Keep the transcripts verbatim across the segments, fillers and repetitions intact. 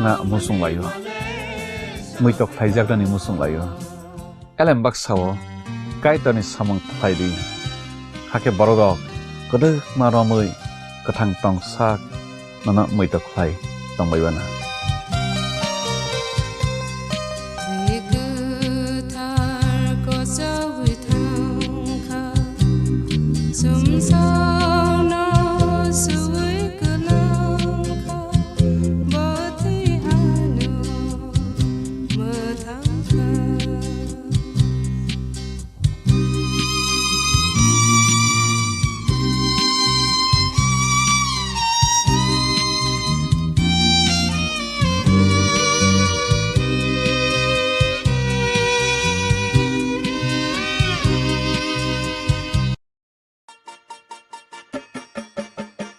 na muchung laio, muitok khlaijaknani muchung laio. Elem baksa o Kaitorni samung khlai di, hakhe borok rok kwdwkma romwi kwthang tong sak nono muitok khlai tongbai bana. Twi kwthar kochogwi thangkha, sumsokno suwi kwlangkha, bo twi ano mwthangkha.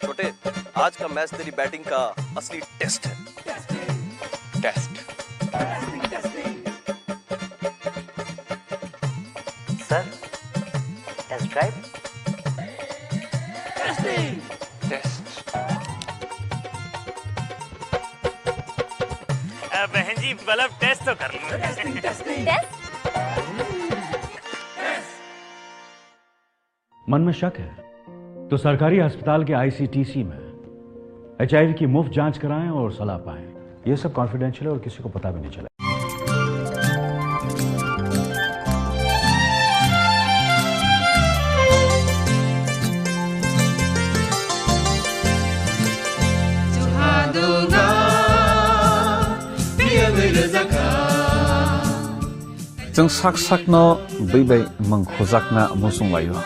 छोटे, आज का मैच तेरी बैटिंग का असली taste है। Taste. Sir, test drive. Test. अ, बहन जी, मतलब, टेस्ट तो कर लो। टेस्ट? मन में शक है तो सरकारी अस्पताल के आईसीटीसी में एचआईवी की मुफ्त जांच कराएं और सलाह पाएं। ये सब कॉन्फिडेंशियल है और किसी को पता भी नहीं चलेगा। Chwng sak sakno bwi bai mwng khujakna muchung laio,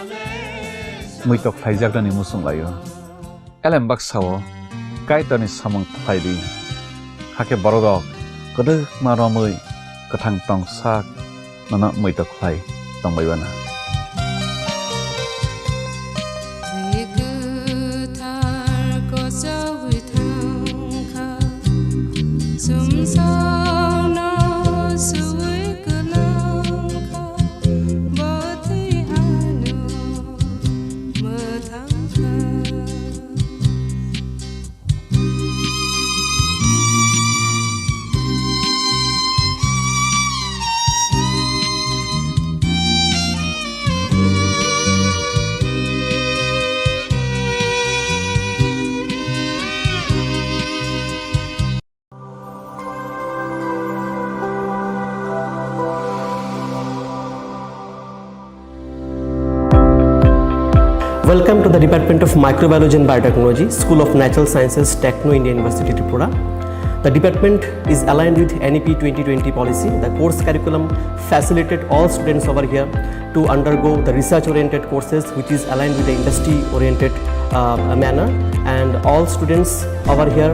muitok khlaijaknani muchung laio. Elem baksa o Kaitorni samung khlai di, hakhe borok rok kwdwkma romwi kwthang tong sak nono muitok khlai tongbai bana. Twi kwthar kochogwi thangkha, sumsokno suwi kwlangkha, bo twi ano mwthangkha. Welcome to the Department of Microbiology and Biotechnology, School of Natural Sciences, Techno India University, Tripura. The department is aligned with N E P twenty twenty policy. The course curriculum facilitate all students over here to undergo the research-oriented courses, which is aligned with the industry-oriented, uh, manner. And all students over here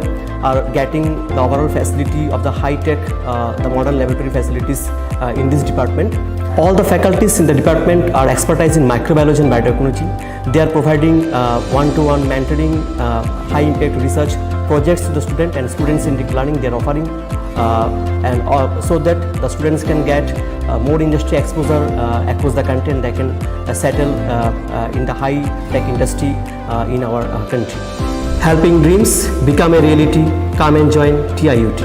are getting the overall facility of the high-tech, uh, the modern laboratory facilities, uh, in this department. All the faculties in the department are expertise in microbiology and biotechnology. They are providing, uh, one-to-one mentoring, uh, high-impact research projects to the student and student-centric learning they are offering, uh, and, uh, so that the students can get, uh, more industry exposure, uh, across the country, and they can, uh, settle, uh, uh, in the high-tech industry, uh, in our, uh, country. Helping dreams become a reality. Come and join T I U T.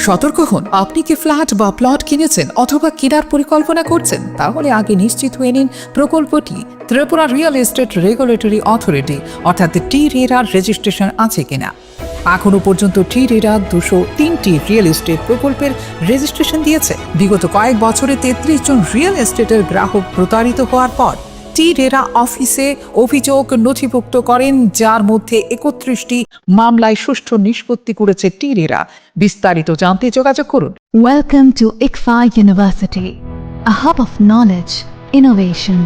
সতর্ক হন, আপনি কি ফ্ল্যাট বা প্লট কিনেছেন অথবা কেনার পরিকল্পনা করছেন? তাহলে আগে নিশ্চিত হয়ে নিন প্রকল্পটি Tripura real estate regulatory authority অর্থাৎ টি রেরার রেজিস্ট্রেশন আছে কিনা। এখনও পর্যন্ত টি রেরা দুশো তিনটি রিয়েল এস্টেট প্রকল্পের রেজিস্ট্রেশন দিয়েছে। বিগত কয়েক বছরে তেত্রিশ জন রিয়েল এস্টেটের গ্রাহক প্রতারিত হওয়ার পর টি রেরা অফিসে অভিযোগ নথিভুক্ত করেন, যার মধ্যে একত্রিশটি মামলায় সুষ্ঠু নিষ্পত্তি করেছে টি রেরা। বিস্তারিত জানতে যোগাযোগ করুন। Welcome to ICFAI University, a hub of knowledge, innovation,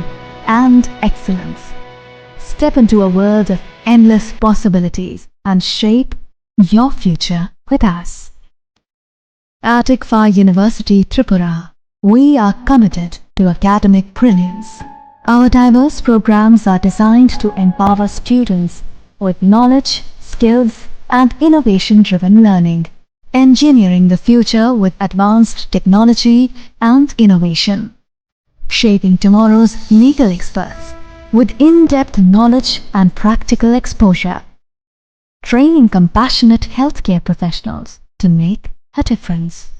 and excellence. Step into a world of endless possibilities and shape your future with us. At ICFAI University Tripura, we are committed to academic brilliance. Our diverse programs are designed to empower students with knowledge, skills, and innovation-driven learning, engineering the future with advanced technology and innovation, shaping tomorrow's legal experts. with in-depth knowledge and practical exposure, training compassionate healthcare professionals to make a difference,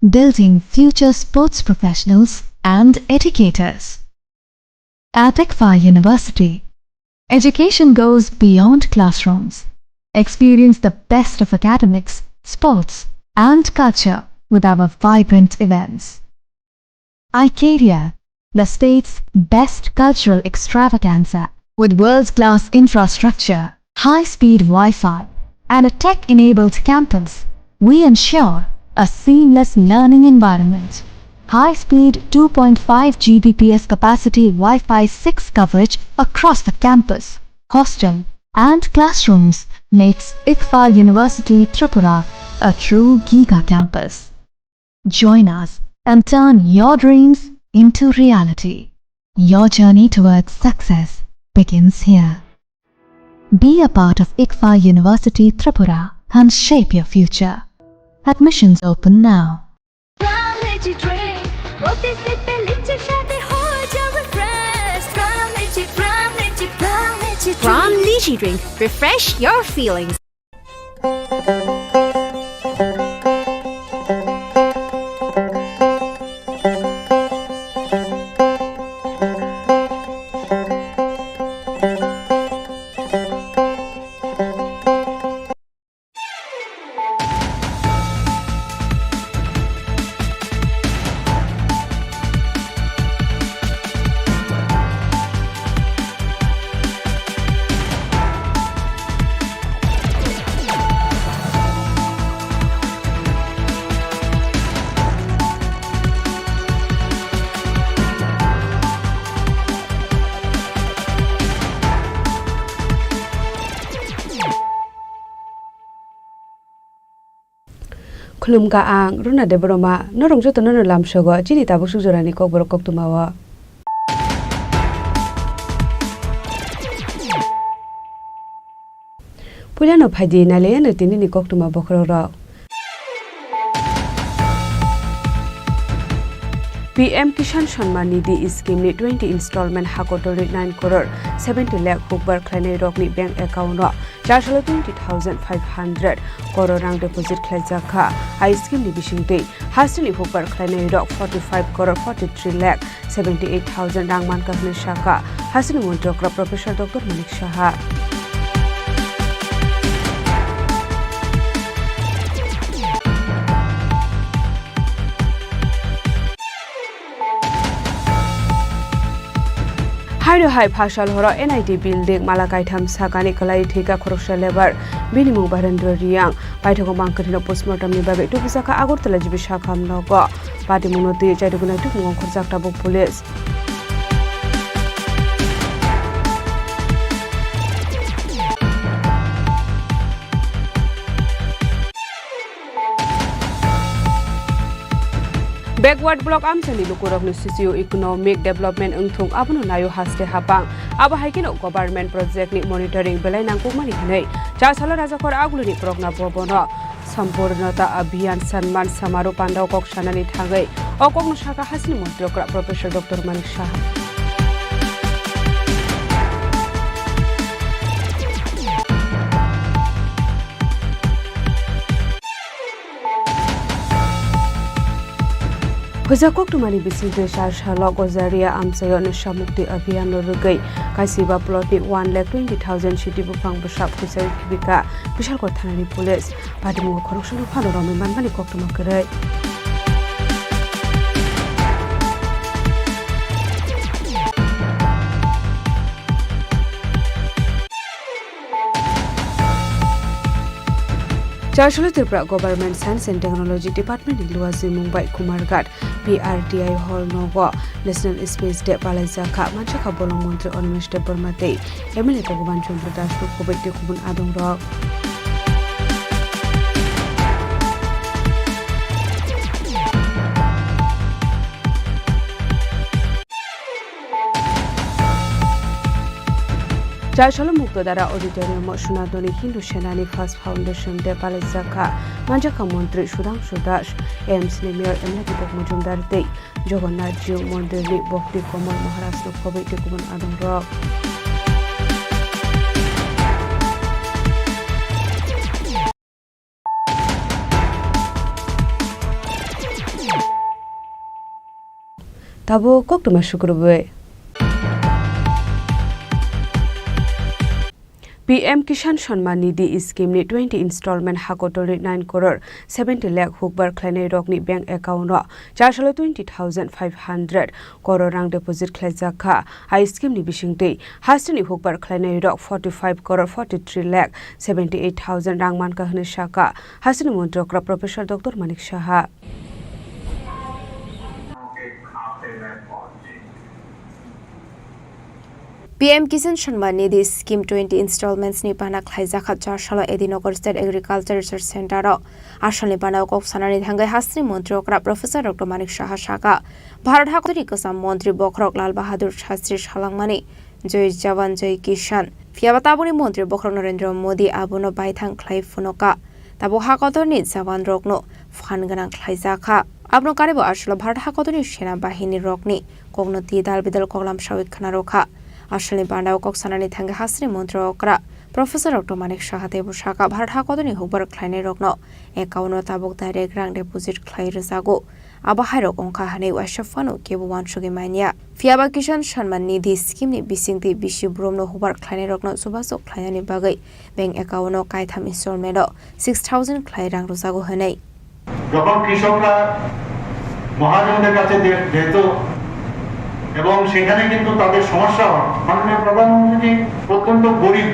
building future sports professionals and educators. At ICFAI University, education goes beyond classrooms. Experience the best of academics, sports, and culture with our vibrant events. ICARIA, the state's best cultural extravaganza, with world-class infrastructure, high-speed Wi-Fi, and a tech-enabled campus, we ensure a seamless learning environment. High-speed two point five G B P S capacity Wi-Fi six coverage across the campus, hostel, and classrooms makes ICFAI University Tripura a true giga campus. Join us and turn your dreams into reality. Your journey towards success begins here. Be a part of ICFAI University Tripura and shape your future. Admissions open now. From Lychee Drink, refresh your feelings. Khulumkha, ang Runa Debbarma, norok jotono no lamsogo chini tabuk suk jorani kokborok koktwmao. Puilano phaidi nailaiano tinini koktwma bokhorokrok. P M Kisan Samman Nidhi Scheme ni twenty installment hakotorni nine crore seventy lakh hukbar khlainairokni bank account o char salo twenty thousand five hundred crore rang deposit khlaijak kha. A scheme ni bisingtwi hasteni hukbar khlainairok forty five crore forty three lakh seventy eight thousand rang mankha hwnwi sakha hasteni montri okra Professor Doctor Manik Saha. Hairo hai phasal horo N I T building mala kaitham sakani kwlai thwikha khoroksa labour, bini mung Bairendra Reang. Paithago mangkwthwino postmortem ni bagwi tubujakha Agartala G B sakha nogo. Patimungno twi chairwgwi naitukmung ongkhorjak tabuk police. Backward block amchaini lukurokni socio-economic development wngthung, abono naio haste hapang. Abo hai kheno government project ni monitoring belai nangkukmani hwnwi Chasalo Rajakhor Agulini Progna Bhabono Sampurnata Abhiyan Sanman Samaroh pandao kok sanani thangwi o kokno sakha hasteni montri okra Professor Doctor Manik Saha. Hujak koktwmani bisingtwi char salo Gojaria amchaio Nisha Mukti Abhiyan no rwgwi kaisiba plot ni one lakh twenty thousand siti buphang bwsak phuisai khibika Bishalgarh thanani police. Patimungo khoroksano phano romwi manmani koktwma kwrwi. Chasalo Tripura Government Science and Technology Department ni luajimung bai Kumarghat P R D I Hall nogo National Space Day palaijak kha, manjakha bolong montri Animesh Debbarma tei M L A Bhagavan Chandra Das rok kubui tei kubun adongrok. Chasalo Muktodara Auditorium o Sunadoni Hindu Senani First Foundation Day palaijak kha. Manjakha Montri Sudhangshu Das, A M C ni Mayor Emla Deepak Majumdar tei Jagannath Jiu Mondir ni Bhakti Kamal Maharaj no khobwi tei kubun adong rok. Tabuk koktwma sukrubwi. P M Kisan Samman Nidhi Scheme ni twenty installment hakotorni nine crore seventy lakh hukbar khlainai rokni bank account o chasalo twenty thousand five hundred crore rang deposit khlaijak kha. A scheme ni bisingtwi hasteni hukbar khlainai rok forty five crore forty three lakh seventy eight thousand rang mankha hwnwi sakha hasteni montri okra Professor Doctor Manik Saha. P M Kisan Samman Nidhi Scheme twenty installments ni bana khlaijak kha Chasalo Edinagar State Agriculture Research Center o. Asalni bana o kok sanani thangwi hasteni montri okra Professor Doctor Manik Saha sakha, Bharat hakotorni kwcham montri bokhorok Lal Bahadur Shastri salangmani Jai Jawan Jai Kisan. Phiyaba tabukni montri bokhorok Narendra Modi abono baithang khlai phunukha. Tabuk hakotorni jawan rokno phan gwnang khlaijak kha. Abono karibo asalo Bharat hakotorni sena bahini rokni kokno twi dal bidal koklam sawi khna rwkha. Asalni bana o kok sanani thangwi hasteni montri okra Professor Doctor Manik Saha teibo sakha, Bharat hakotorni hukbar khlainai rokno account o tabuk direct rang deposit khlai rwjago. Abo hairok wngkha hwnwi waisa phano kebo uansugwi manya. Phiyaba Kisan Samman Nidhi Scheme ni bisingtwi bisi boromno hukbar khlainairokno chubachu khlainani bagwi bank account o kaitham installment o six thousand khlai rang rwjago hwnwi. যখন কৃষকরা মহাজনদের কাছে যে-, যেত এবং সেখানে কিন্তু তাদের সমস্যা হয়, মাননীয় প্রধানমন্ত্রী অত্যন্ত গরিব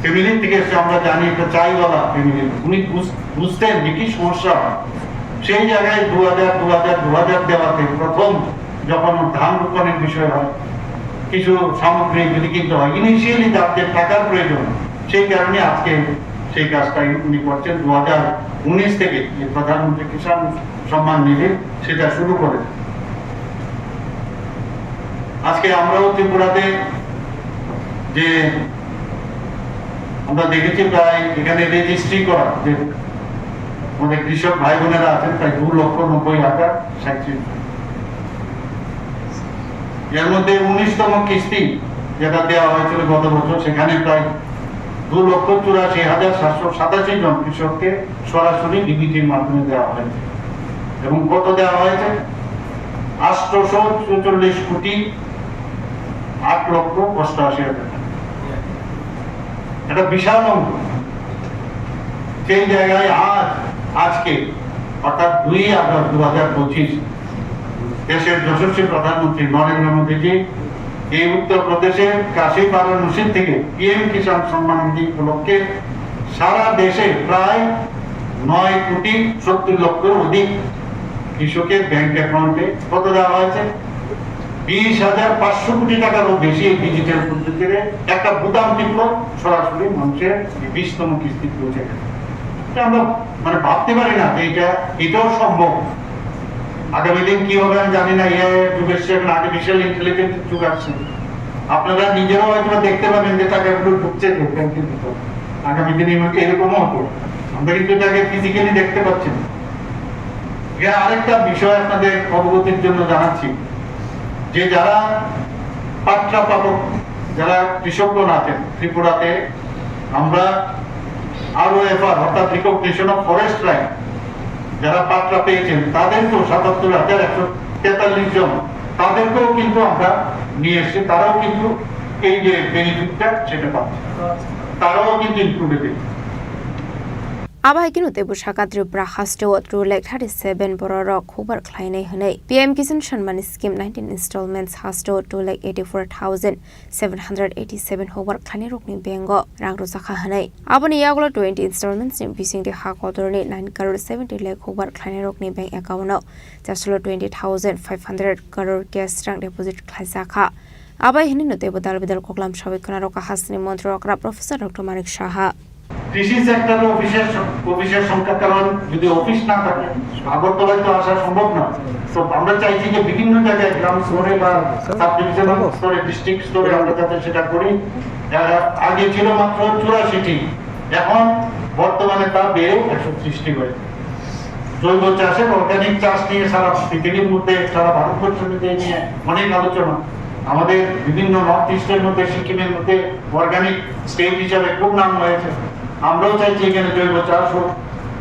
ফ্যামিলি থেকে এসে, আমরা জানি একটা চাইওয়ালা ফ্যামিলি। উনি বুঝ-, বুঝতেন যে কি সমস্যা হয়। সেই জায়গায় দু হাজার, দু হাজার, দু হাজার দেওয়াতে প্রথম যখন ধান রোপণের বিষয় হয়, কিছু সামগ্রী যদি কিনতে হয়, ইনিশিয়ালি তাদের টাকার প্রয়োজন, সেই কারণে আজকে সেই কাজটা উনি করছেন। দু হাজার উনিশ থেকে যে প্রধানমন্ত্রী কিষাণ সম্মান নিধি, সেটা শুরু করেন। আজকে আমরাও ত্রিপুরাতে যে আমরা দেখেছি প্রায় এখানে রেজিস্ট্রি করা যে আমাদের কৃষক ভাই বোনেরা আছেন প্রায় দু লক্ষ নব্বই হাজার সাঁইত্রিশ জন। এর মধ্যে উনিশতম কিস্তি যেটা দেওয়া হয়েছিল গত বছর, সেখানে প্রায় দু লক্ষ চুরাশি হাজার সাতশো সাতাশি জন কৃষককে সরাসরি ডিবিটির মাধ্যমে দেওয়া হয়েছে। এবং কত দেওয়া হয়েছে? আটশোশো চুচল্লিশ কোটি আট লক্ষ অষ্টআশি হাজার টাকা। একটা বিশাল অঙ্ক। সেই জায়গায় আজ, আজকে, অর্থাৎ দুই আগস্ট দু হাজার পঁচিশ, দেশের যশস্বী প্রধানমন্ত্রী নরেন্দ্র মোদীজি এই উত্তর প্রদেশের কাশী বারাণসী থেকে পিএম কিষাণ সম্মান নিধি উপলক্ষে সারা দেশে প্রায় নয় কোটি সত্তর লক্ষের অধিক কৃষকের ব্যাংক অ্যাকাউন্টে কত দেওয়া হয়েছে? বিশ হাজার পাঁচশো কোটি টাকারও বেশি এই ডিজিটাল পদ্ধতিতে একটা বোতাম টিপলো, সরাসরি মানুষের এই বিশতম কিস্তি পৌঁছে গেল। এটা আমরা মানে ভাবতে পারি না যে এটা, এটাও সম্ভব। আগামী দিন কি হবে আমি জানি না, এআই এর যুগ এসছে, এখন আর্টিফিশিয়াল ইন্টেলিজেন্স এর যুগ আসছে। আপনারা নিজেরাও হয়তো বা দেখতে পাবেন যে টাকাগুলো ঢুকছে যে ব্যাংকের ভিতরে। আগামী দিনে এরকম-, এরকমও হবে। আমরা কিন্তু এটাকে ফিজিক্যালি দেখতে পাচ্ছি না। এখানে আরেকটা বিষয় আপনাদের অবগতির জন্য জানাচ্ছি যে যারা পাট্রা প্রাপক, যারা কৃষকগণ আছেন ত্রিপুরাতে, আমরা আরওএফআর অর্থাৎ রিকগনিশন অফ ফরেস্ট রাইট যারা পাট্রা পেয়েছেন, তাদেরকেও সাতাত্তর হাজার একশো তেতাল্লিশ জন, তাদেরকেও কিন্তু আমরা নিয়ে এসেছি, তারাও কিন্তু এই যে বেনিফিটটা সেটা পাচ্ছে, তারাও কিন্তু included. Abo hai kheno teibo sakha Tripura hasteo two lakh thirty seven bororok hukbar khlainai hwnwi P M Kisan Samman Scheme nineteen installments hasteo two lakh eighty four thousand seven hundred eighty seven hukbar khlainairokni bank o rang rwjakha hwnwi. Aboni yagulo twenty installments ni bisingtwi ha kotorni nine crore seventy lakh hukbar khlainairokni bank account o chasalo twenty thousand five hundred crore cash rang deposit khlaijakha. Abai hinwi no teibo dal bidal koklam sawi khwnarokha hasteni montri okra Professor Doctor Manik Saha. কৃষি সেক্টরে অফিসের স-, অফিসের সংখ্যা, কারণ যদি অফিস না থাকে, আগরতলায় তো আসা সম্ভব না। তো আমরা চাইছি যে বিভিন্ন জায়গায় গ্রাম স্তরে বা সাব ডিভিশনাল স্তরে, ডিস্ট্রিক্ট স্তরে আমরা যাতে সেটা করি। আহ, আগে ছিল মাত্র চুরাশিটি, এখন বর্তমানে তা বেড়ে একশো ত্রিশটি হয়েছে। জৈব চাষের, অর্গানিক চাষ নিয়ে সারা পৃথিবীর মধ্যে, সারা ভারতবর্ষ মিলিয়ে নিয়ে অনেক আলোচনা। আমাদের বিভিন্ন নর্থ ইস্টের মধ্যে, সিকিমের মধ্যে অর্গানিক স্টেট হিসাবে খুব নাম হয়েছে। আমরাও চাইছি এখানে জৈব চাষ হোক,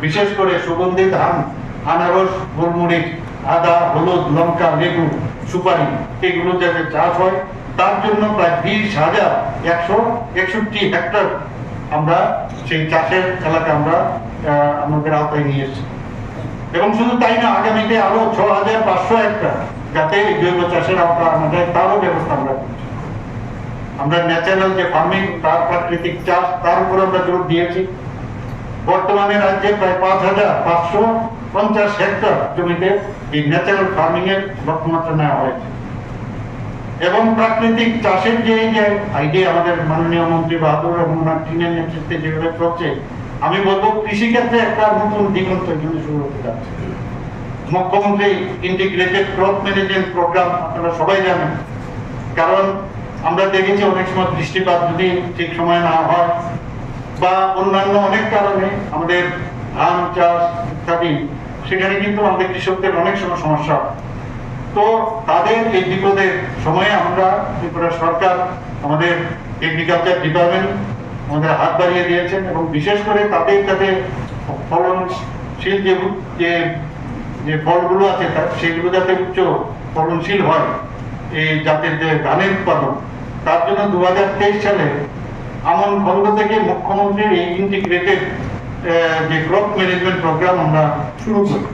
বিশেষ করে সুগন্ধি ধান, আনারস, গোলমরিচ, আদা, হলুদ, লঙ্কা, লেবু, সুপারি, এগুলো যাতে চাষ হয়, তার জন্য প্রায় বিশ হাজার একশো একষট্টি হেক্টর আমরা সেই চাষের এলাকা আমরা, আহ, আমাদের আওতায় নিয়ে এসেছি। এবং শুধু তাই না, আগামীতে আরো ছ হাজার পাঁচশো হেক্টর যাতে এই জৈব চাষের আওতা আনা যায়, তারও ব্যবস্থা আমরা করছি। আমরা ন্যাচারাল যে ফার্মিং, তার প্রাকৃতিক চাষ, তার উপর আমরা জোর দিয়েছি। বর্তমানে রাজ্যে প্রায় পাঁচ হাজার পাঁচশো পঞ্চাশ হেক্টর জমিতে এই ন্যাচারাল ফার্মিং এর লক্ষ্যমাত্রা নেওয়া হয়েছে। এবং প্রাকৃতিক চাষের যে, এই যে আইডিয়া আমাদের মাননীয় মন্ত্রী বাহাদুর এবং ওনার টিমের নেতৃত্বে যেভাবে চলছে, আমি বলবো কৃষিক্ষেত্রে একটা নতুন দিগন্ত এখানে শুরু হতে যাচ্ছে। মুখ্যমন্ত্রী ইন্টিগ্রেটেড ক্রপ ম্যানেজমেন্ট প্রোগ্রাম আপনারা সবাই জানেন, কারণ আমরা দেখেছি অনেক সময় বৃষ্টিপাত যদি ঠিক সময় না হয় বা অন্যান্য অনেক কারণে আমাদের ধান চাষ ইত্যাদি, সেখানে কিন্তু আমাদের কৃষকদের অনেক সময় সমস্যা হয়। তো তাদের এই বিপদের সময়ে আমরা ত্রিপুরা সরকার, আমাদের এগ্রিকালচার ডিপার্টমেন্ট আমাদের হাত বাড়িয়ে দিয়েছেন এবং বিশেষ করে তাদের যাতে ফলনশীল যে, যে, যে ফলগুলো আছে তার, সেগুলো যাতে উচ্চ ফলনশীল হয়, এই জাতের যে ধানের উৎপাদন, তার জন্য দু হাজার তেইশ সালে আমন খণ্ড থেকে মুখ্যমন্ত্রীর এই ইন্টিগ্রেটেড, আহ, যে ক্রপ ম্যানেজমেন্ট প্রোগ্রাম আমরা শুরু করি।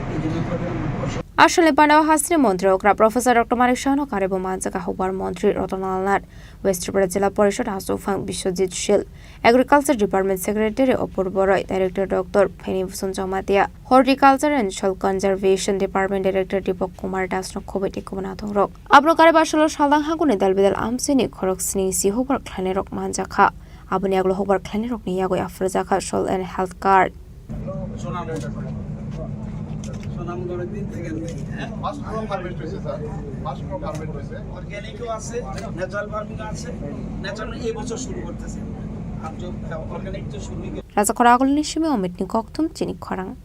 Aswlni panao hasteni montri okra Professor Doctor Manik Sahano karwi bo manjak Hubar montri Ratan Lal Nath, West Tripura Jila Porishod Hasufang Biswajit Shil, Agriculture Department Secretary Apurbo Roy, Director Doctor Pheni Bhusan Jamatia, Horticulture and Soil Conservation Department Director Deepak Kumar Das no khobwi tei kubun adongrok. Aboni karwi basalo saldang hangkuni dal bidal amchaini khorok sini si hukbar khlainairok manjakha. Aboni yagulo hukbar khlainairokni yagwi aphurjakha Soil and Health Card. Mushroom harvest হয়েছে, sir. Mushroom harvest হয়েছে। অর্গানিকও আছে, natural farming আছে। ন্যাচারাল এই বছর শুরু করতেছে। আর যে, আহ, অর্গানিক তো শুরুই করে। Rajakhor Agulni simi Omitni kokthum chini khorang.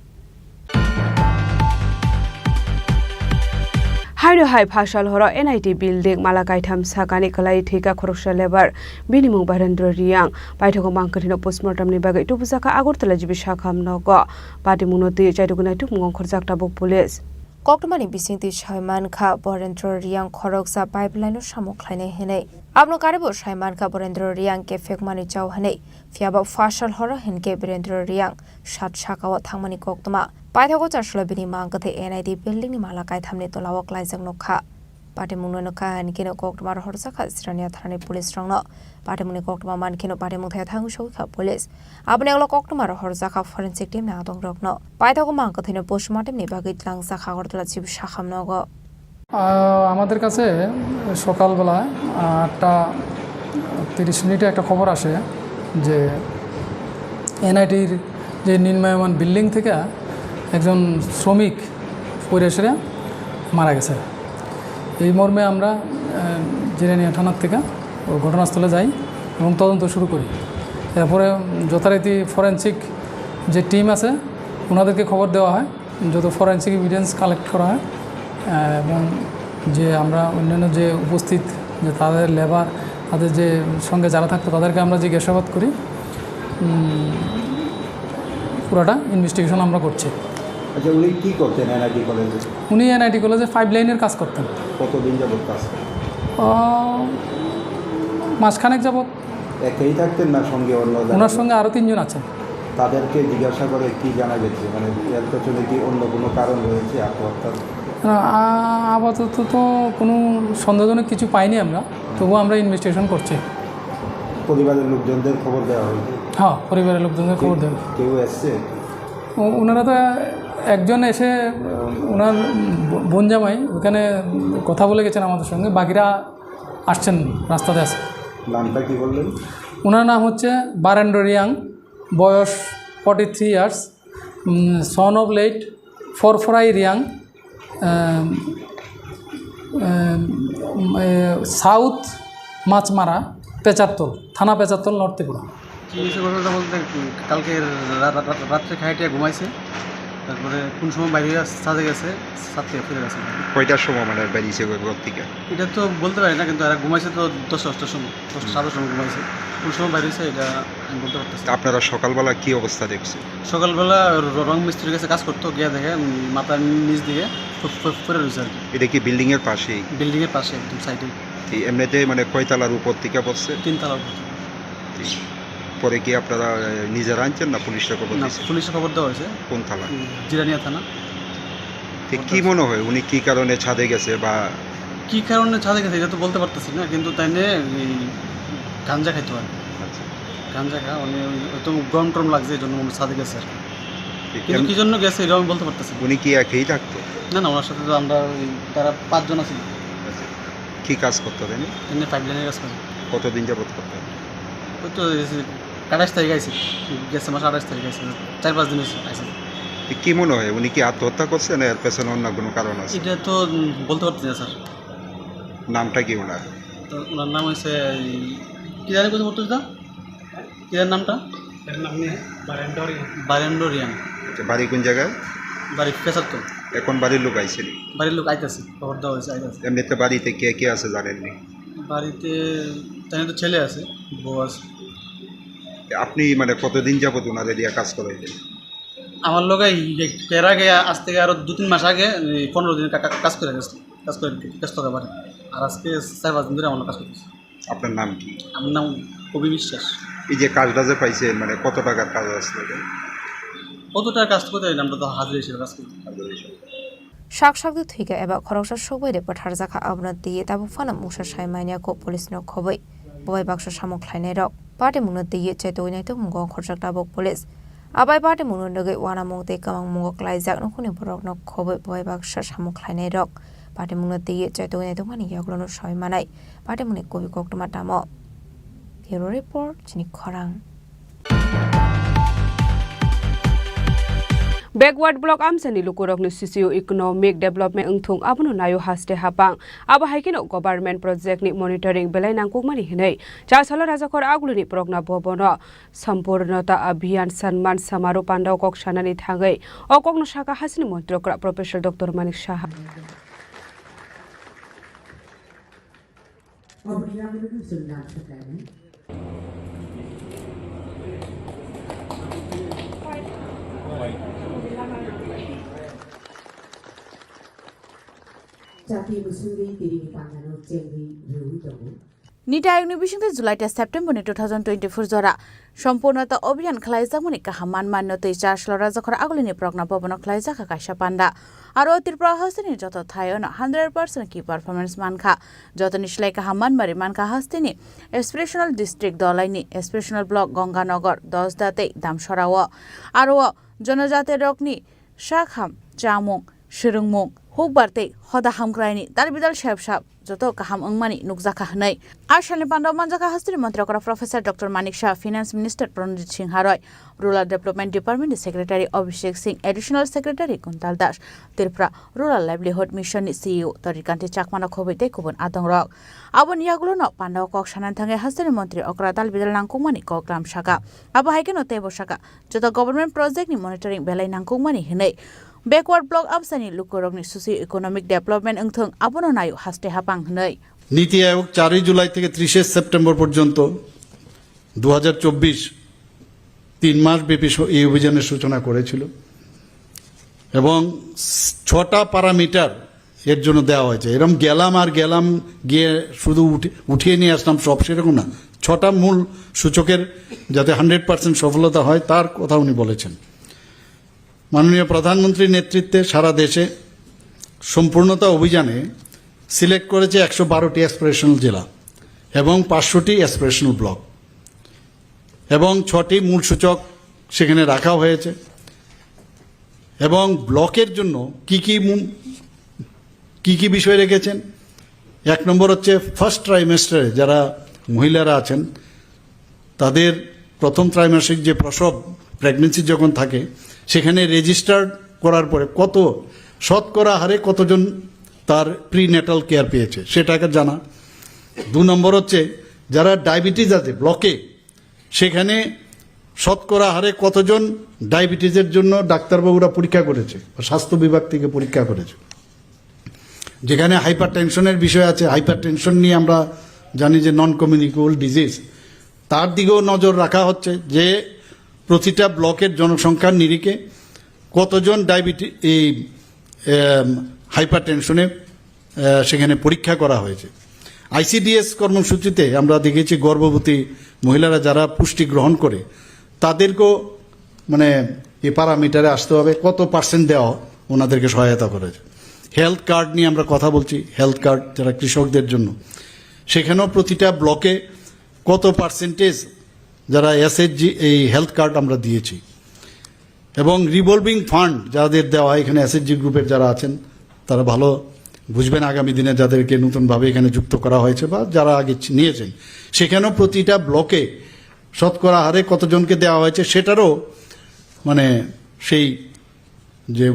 Hairo hai phasal horo N I T building mala kaitham sakani kwlai thwika khoroksa lebar, bini mung Barendra Riang. Paithago mangkwthwino postmortem ni bagwi tubujaka Agartala G B Sakham nogo. Patimungno twi chaitugwi naitukmung ongkhorjak tabuk police. Koktwmani bisingtwi sai mankha Barendra Riang khoroksa pipeline-o samung khlainai hinwi. Abono karwibo sai mankha Barendra Riang kephekmani chao hinwi. Phiyaba phasal horo hinkhe Barendra Riang sat sakao thangmani koktwma. Paithago chaslo bini mangkwthwi N I T building ni mala kaithamni tolao klaijak nukha. Patimungno nukha hinkhe koktwma rohorjakha Jirania thanani police rokno. Patimungni koktwma mankheno patimung thaya thangwi sogwikha police. Aboni ulo koktwma rohorjakha forensic team ni adongrokno. Paithago mangkwthwino postmortem ni bagwi tlangjak Agartala G B Sakham nogo. আহ, আমাদের কাছে সকালবেলা, আহ, আটটা তিরিশ মিনিটে একটা খবর আসে যে এনআইটির যে নির্মায়মান বিল্ডিং থেকে একজন শ্রমিক পড়ে এসে মারা গেছে। এই মর্মে আমরা, আহ, জিরানিয়া থানার থেকে ঘটনাস্থলে যাই এবং তদন্ত শুরু করি। এরপরে যথারীতি ফরেনসিক যে টিম আছে, ওনাদেরকে খবর দেওয়া হয়। যত ফরেনসিক এভিডেন্স কালেক্ট করা হয়, আহ, এবং যে আমরা অন্যান্য যে উপস্থিত যে তাদের লেবার, তাদের যে সঙ্গে যারা থাকতো তাদেরকে আমরা জিজ্ঞাসাবাদ করি। উম, পুরাটা ইনভেস্টিগেশন আমরা করছি। আচ্ছা, উনি কি করতেন এনআইটি কলেজে? উনি এনআইটি কলেজে পাইপ লাইনের কাজ করতেন। কতদিন যাবত কাজ করেন? আহ, মাসখানেক যাবত। একাই থাকতেন না সঙ্গে অন্য যারা? ওনার সঙ্গে আরও তিনজন আছেন। তাদেরকে জিজ্ঞাসা করে কি জানা গেছে? মানে, এর পেছনে কি অন্য কোনো কারণ রয়েছে আত্মহত্যার? না, আ-, আপাতত তো কোনো সন্দেহজনক কিছু পাইনি আমরা, তবুও আমরা ইনভেস্টিগেশন করছি। পরিবারের লোকজনদের খবর দেওয়া হয়েছে? হ্যাঁ, পরিবারের লোকজনদের খবর কেউ, দেওয়া। কেউ এসছে? ও-, ওনারা তো একজন এসে, আহ, ওনার ব-, বোন জামাই ওখানে কথা বলে গেছেন আমাদের সঙ্গে, বাকিরা আসছেন, রাস্তাতে আছে। নামটা কি বললেন? ওনার নাম হচ্ছে বারেন্দ্র রিয়াং, বয়স forty three years, um, son of late Forforai Reang, uh, M, A, south Machmara, Pecharthal, থানা পেচারতল, নর্থ ত্রিপুরা। কি হয়েছে ঘটনাটা বলতে, উম, কালকে রা-, রা-, রা-, রাত্রে খাইটিয়া ঘুমাইছে, তারপরে কোন সময় বাইরে হয়ে ছাদে গেছে, ছাদ থেকে ফিরে গেছে। কয়টার সময় মানে বেরিয়েছে ওই ঘর থেকে? এটা তো বলতে পারি না, কিন্তু এরা ঘুমাইছে তো দশটা, দশটার সময়, দশটা, সাড়ে দশটার সময় ঘুমাইছে। কোন সময় বাইরে হয়েছে এটা আমি বলতে পারতেছি না। তা আপনারা সকালবেলা কি অবস্থা দেখছেন? সকালবেলা র-, রং মিস্ত্রির কাছে কাজ করতো, গিয়ে দেখে, উম, মাথার নিচ দিকে ফু-, ফু-, ফুটে রয়েছে আর কি। এটা কি বিল্ডিং এর পাশেই? বিল্ডিং এর পাশে, একদম সাইডে। এই এমনিতে মানে কয়তলার উপর থেকে পড়ছে? তিনতলার উপর। পরে কি আপনারা, এ, নিজেরা আনছেন না পুলিশে খবর না, দিয়েছেন? পুলিশে খবর দেওয়া হয়েছে। কোন থানা? উম, জিরানিয়া থানা। তো কি মনে হয় উনি কি কারণে ছাদে গেছে বা? কি কারণে ছাদে গেছে এটা তো বলতে পারতেছি না, কিন্তু তাই নিয়ে এই গাঞ্জা খাইতো আর কি। আচ্ছা। গাঞ্জা খা, উনি ওই হয়তো গরম টরম লাগছে, এই জন্য মনে হয় ছাদে গেছে আর কি। ঠিক, কিন্তু এম- কি জন্য গেছে এটা আমি বলতে পারতেছি না। উনি কি একাই থাকতো? না, না, ওনার সাথে তো আমরা ওই তারা পাঁচজন আছি। আচ্ছা। কি কাজ করতো তিনি? এমনি পাইপ লাইনের কাজ করে। কতদিন যাবত করতো? ওই তো এই যে আঠাশ তারিখ আইছে, গেছে মাসে আঠাশ তারিখ আইছে, চার পাঁচ দিন হয়েছে আইছে। তো কি মনে হয়, উনি কি আত্মহত্যা করছে না এর পেছনে অন্য কোনো কারণ আছে? এটা তো, উম, বলতে পারতেছি না, স্যার। নামটা কি ওনার? তো ওনার নাম হচ্ছে এই, কি জানি কোথায় পড়তো এটা? কি জানি নামটা? এর নাম নেই, বারেন্ডোরিয়ান। বারেন্ডোরিয়ান। আচ্ছা, বাড়ি কোন জায়গায়? বাড়ি পেচারতল। এখন বাড়ির লোক আইছেনি? বাড়ির লোক আইতাছে, খবর দেওয়া হয়েছে, আইতাছে। এমনিতে বাড়িতে কে কে আছে জানেননি? বাড়িতে তাই তো ছেলে আছে, বউ আছে। আপনি মানে কতদিন যাবত ওনারে দিয়ে কাজ করাইলেন? আমার লগে এই, এই এর আগে আজ থেকে আরো দু তিন মাস আগে এই পনেরো দিন কা-, কা-, কাজ করে গেছে, কাজ করে গেছে তো একেবারে। আর আজকে চার পাঁচ দিন ধরে আমার লগে কাজ করতেছে। আপনার নাম কি? আমার নাম কবি বিশ্বাস। এই যে কাজটা যে পাইছেন, মানে কত টাকার কাজ আসলে এটা? কত টাকা কাজ করতে হয়, আমরা তো হাজিরা হিসেবে কাজ করি। হাজিরা হিসেবে। Sak sak de thwikha eba khoroksa sokbai de bwtharjakha, abono twiwi tabuk phano mungsa sai manya kho police no khobwi. Bo bai baksa samung khlainai rok. Party mungno twiwi chaitogwi naitok mungo khorjak tabuk police. Abai party mungno nugwi uanamung tei kwmang mungo klaijak nukhungni borokno khobwi bo bai baksa samung khlainai rok. Party mungno twiwi chaitogwi naitokmani yagulono soi manai. Party mungni kubui koktwma tamo? Bureau report, chini khorang. Backward block amchaini lukurokni socio-economic development wngthung, abono naio haste hapang. Abo hai kheno government project ni monitoring belai nangkukmani hinwi Chasalo Rajakhor Agulini Progna Bhabono Sampurnata Abhiyan Sanman Samaroh pandao kok sanani thangwi o kokno sakha hasteni Montri okra Professor Doctor Manik Saha. Chati bwswngwi tirini pandano chengwi rwui tongo. Niti Ayogni bisingtwi July tei September ni two thousand twenty-four jora Sampurnata Abhiyan khlaijakmani kaham manmanno twi Chasalo Rajakhor Agulini Progna Bhabono khlaijakha kaisa panda. Aro Tripura hasteni joto thaiono hundred percent key performance mankha. Jotoni slai kaham manmari mankha hasteni Aspirational District Dolaini Aspirational Block Ganganagar, Dosda tei Damsarao. Aro o jonojati rokni sakham, chamung, swrwngmung, hukbar tei hoda hamkraini dalbidal sep sap joto kaham wngmani nukjakha hwnwi. A salni pandao manjakha hasteni Montri okra Professor Doctor Manik Saha, Finance Minister Pranojit Singha Roy, Rural Development Department ni Secretary Abhishek Singh, Additional Secretary Kuntal Das, Tripura Rural Livelihood Mission ni C E O Torikanti Chakmano khobwi tei kubun adongrok. Aboni yagulono pandao kok sanani thangwi hasteni Montri okra dalbidal nangkukmani koklam sakha. Abo hai kheno teibo sakha, joto government project ni monitoring belai nangkukmani hinwi. Backward block amchaini lukurokni socio-economic development wngthung, abono naio haste hapang hinwi. নীতি আয়োগ চারই জুলাই থেকে ত্রিশে সেপ্টেম্বর পর্যন্ত দু হাজার চব্বিশ তিন মাস ব্যাপী স-, এই অভিযানের সূচনা করেছিল এবং স-, ছটা প্যারামিটার এর জন্য দেওয়া হয়েছে। এরকম গেলাম আর গেলাম, গিয়ে শুধু উঠে, উঠিয়ে নিয়ে আসলাম সব, সেরকম না। ছটা মূল সূচকের যাতে হান্ড্রেড পার্সেন্ট সফলতা হয়, তার কথা উনি বলেছেন। মাননীয় প্রধানমন্ত্রীর নেতৃত্বে সারা দেশে সম্পূর্ণতা অভিযানে সিলেক্ট করেছে একশো বারোটি অ্যাসপিরেশনাল জেলা এবং পাঁচশোটি অ্যাসপিরেশনাল ব্লক এবং ছটি মূল সূচক সেখানে রাখা হয়েছে। এবং ব্লকের জন্য কি কি মু-, কি কি বিষয় রেখেছেন? এক নম্বর হচ্ছে ফার্স্ট ট্রাইমেস্টারে যারা মহিলারা আছেন, তাদের প্রথম ত্রৈমাসিক যে প্রসব, প্রেগন্যান্সি যখন থাকে, সেখানে রেজিস্টার্ড করার পরে কত শতকরা হারে কতজন তার প্রিনেটাল কেয়ার পেয়েছে, সেটা একটা জানা। দু নম্বর হচ্ছে, যারা ডায়াবেটিস আছে ব্লকে, সেখানে শতকরা হারে কতজন ডায়াবেটিসের জন্য ডাক্তারবাবুরা পরীক্ষা করেছে বা স্বাস্থ্য বিভাগ থেকে পরীক্ষা করেছে। যেখানে হাইপার টেনশনের বিষয় আছে, হাইপার টেনশন নিয়ে আমরা জানি যে নন কমিউনিকেবল ডিজিজ, তার দিকেও নজর রাখা হচ্ছে যে প্রতিটা ব্লকের জনসংখ্যার নিরিখে কতজন ডায়াবেটি এই হাইপার টেনশনে সেখানে পরীক্ষা করা হয়েছে। আইসিডিএস কর্মসূচিতে আমরা দেখেছি গর্ভবতী মহিলারা যারা পুষ্টি গ্রহণ করে, তাদেরকেও মানে এই প্যারামিটারে আসতে হবে, কত পার্সেন্ট দেওয়া ওনাদেরকে সহায়তা করেছে। হেলথ কার্ড নিয়ে আমরা কথা বলছি, হেলথ কার্ড যারা কৃষকদের জন্য, সেখানেও প্রতিটা ব্লকে কত পার্সেন্টেজ যারা এসএইচজি এই হেলথ কার্ড আমরা দিয়েছি। এবং রিভলভিং ফান্ড যাদের দেওয়া হয়, এখানে এসএইচজি গ্রুপের যারা আছেন, তারা ভালো বুঝবেন আগামী দিনে যাদেরকে নতুনভাবে এখানে যুক্ত করা হয়েছে বা যারা আগে ছি- নিয়েছেন, সেখানেও প্রতিটা ব্লকে শতকরা হারে কতজনকে দেওয়া হয়েছে, সেটারও মানে সেই যে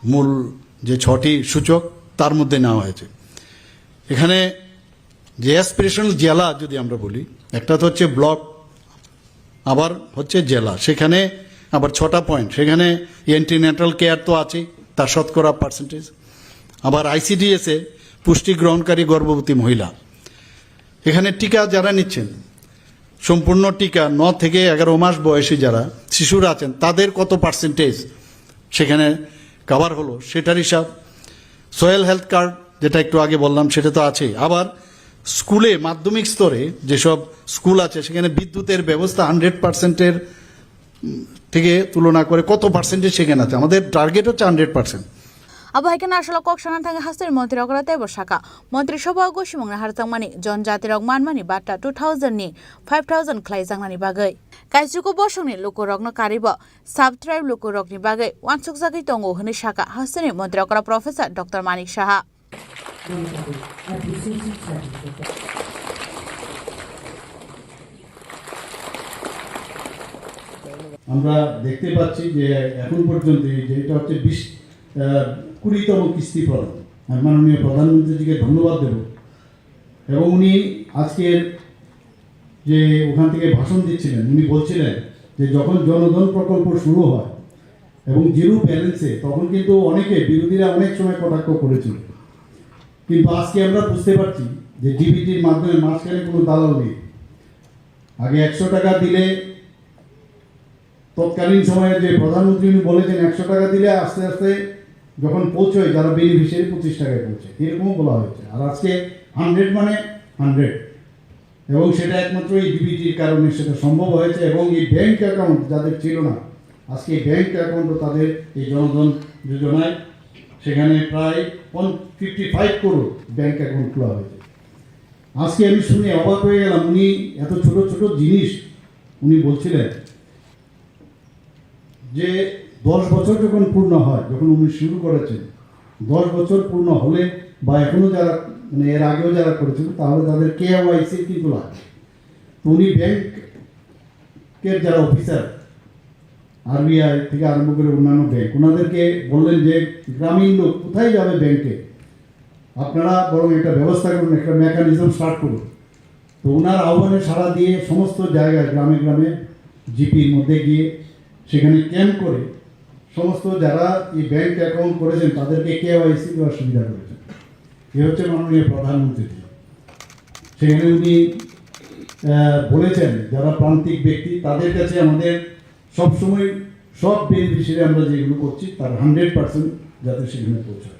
মূল যে ছটি সূচক, তার মধ্যে নেওয়া হয়েছে। এখানে যে অ্যাসপিরেশনাল জেলা যদি আমরা বলি, একটা তো হচ্ছে ব্লক, আবার হচ্ছে জেলা, সেখানে আবার ছটা পয়েন্ট। সেখানে অ্যান্টিনেটাল কেয়ার তো আছে, তার শতকরা পার্সেন্টেজ, আবার আইসিডিএসএ পুষ্টি গ্রহণকারী গর্ভবতী মহিলা, এখানে টিকা যারা নিচ্ছেন, সম্পূর্ণ টিকা ন থেকে এগারো মাস বয়সী যারা শিশুরা আছেন, তাদের কত পার্সেন্টেজ সেখানে কভার হলো, সেটার হিসাব। সয়েল হেলথ কার্ড, যেটা একটু আগে বললাম, সেটা তো আছেই। আবার স্কুলে, মাধ্যমিক স্তরে যেসব স্কুল আছে, সেখানে বিদ্যুতের ব্যবস্থা হান্ড্রেড পার্সেন্টের থেকে তুলনা করে কত পার্সেন্টেজ সেখানে আছে। আমাদের টার্গেট হচ্ছে hundred percent. Abo hai khe naisolo kok sana thangwi hasteni montri okra teibo saka, montri soba o gosimung naharjakmani jon jatirok manmani batta two thousand ni five thousand khlaijaknani bagwi. Kaisugo bosongni lukurokno karibo sub-tribe lukurokni bagwi uansukjagwi tongo hwnwi saka hasteni montri okra Professor Doctor Manik Saha. আমরা দেখতে পাচ্ছি যে এখন পর্যন্ত এই যে এটা হচ্ছে বিশ, আহ, কুড়িতম কিস্তি প্রদান। আমি মাননীয় প্রধানমন্ত্রীজিকে ধন্যবাদ দেব। এবং উনি আজকের যে ওখান থেকে ভাষণ দিচ্ছিলেন, উনি বলছিলেন যে যখন জনধন প্রকল্প শুরু হয় এবং জিরো ব্যালেন্সে, তখন কিন্তু অনেকে, বিরোধীরা অনেক সময় কটাক্ষ করেছিল। কিন্তু আজকে আমরা বুঝতে পারছি যে ডিবিটির মাধ্যমে মাঝখানে কোনো দালাল নেই। আগে একশো টাকা দিলে, তৎকালীন সময়ে যে প্রধানমন্ত্রী উনি বলেছেন, একশো টাকা দিলে আস্তে আস্তে যখন পৌঁছয়, যারা বেনিফিশিয়ারি, পঁচিশ টাকায় পৌঁছে, এরকমও বলা হয়েছে। আর আজকে হান্ড্রেড মানে হান্ড্রেড, এবং সেটা একমাত্র এই ডিবিটির কারণে সেটা সম্ভব হয়েছে। এবং এই ব্যাংক অ্যাকাউন্ট যাদের ছিল না, আজকে ব্যাংক অ্যাকাউন্টও তাদের এই জনধন যোজনায় সেখানে প্রায় fifty five crore bank account খোলা হয়েছে। আজকে আমি শুনে অবাক হয়ে গেলাম, উনি এত ছোট ছোট জিনিস উনি বলছিলেন যে দশ বছর যখন পূর্ণ হয়, যখন উনি শুরু করেছেন, দশ বছর পূর্ণ হলে বা এখনো যারা, মানে, এর আগেও যারা করেছিল, তাহলে তাদের কেওয়াইসি কিন্তু লাগে। তো উনি ব্যাংকের যারা অফিসার, আরবিআই থেকে আরম্ভ করে অন্যান্য ব্যাংক, ওনাদেরকে বললেন যে গ্রামীণ লোক কোথায় যাবে ব্যাংকে, আপনারা বরং একটা ব্যবস্থা করুন, একটা মেকানিজম স্টার্ট করুন। তো ওনার আহ্বানে সাড়া দিয়ে সমস্ত জায়গায়, গ্রামে গ্রামে, জিপির মধ্যে গিয়ে সেখানে ক্যাম্প করে সমস্ত যারা এই ব্যাংক অ্যাকাউন্ট করেছেন, তাদেরকে কেওয়াইসি দেওয়ার সুবিধা করেছেন। এ হচ্ছে মাননীয় প্রধানমন্ত্রী। সেখানে উনি, আহ, বলেছেন, যারা প্রান্তিক ব্যক্তি, তাদের কাছে আমাদের সবসময় সব বেনিফিশিয়ারি আমরা যেগুলো করছি, তার হান্ড্রেড পার্সেন্ট যাতে সেখানে পৌঁছায়।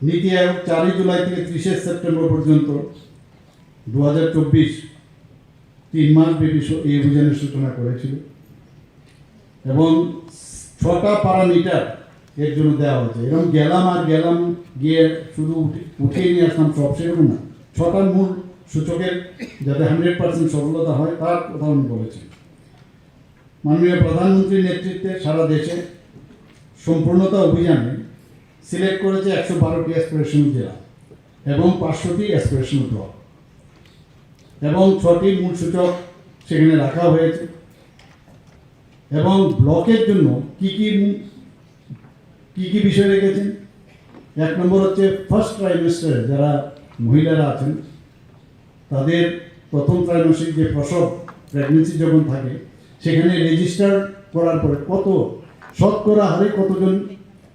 নীতি আয়োগ চারই জুলাই থেকে ত্রিশে সেপ্টেম্বর পর্যন্ত দু হাজার চব্বিশ, তিন মাস ব্যাপী স-, এই অভিযানের সূচনা করেছিল এবং ছটা প্যারামিটার এর জন্য দেওয়া হয়েছে। এরকম গেলাম আর গেলাম, গিয়ে শুধু উঠে, উঠিয়ে নিয়ে আসলাম সব, সেরকম না। ছটা মূল সূচকের যাতে হান্ড্রেড পার্সেন্ট সফলতা হয়, তার কথা উনি বলেছেন। মাননীয় প্রধানমন্ত্রীর নেতৃত্বে সারা দেশে সম্পূর্ণতা অভিযানে সিলেক্ট করেছে একশো বারোটি অ্যাসপিরেশনাল জেলা এবং পাঁচশোটি অ্যাসপিরেশনাল ব্লক এবং ছটি মূল সূচক সেখানে রাখা হয়েছে। এবং ব্লকের জন্য কি কি মূ-, কি কি বিষয় রেখেছেন, এক নম্বর হচ্ছে ফার্স্ট ট্রাইমেস্টারে যারা মহিলারা আছেন, তাদের প্রথম ত্রৈমাসিক যে প্রসব, প্রেগন্যান্সি যখন থাকে, সেখানে রেজিস্টার করার পরে কত শতকরা হারে কতজন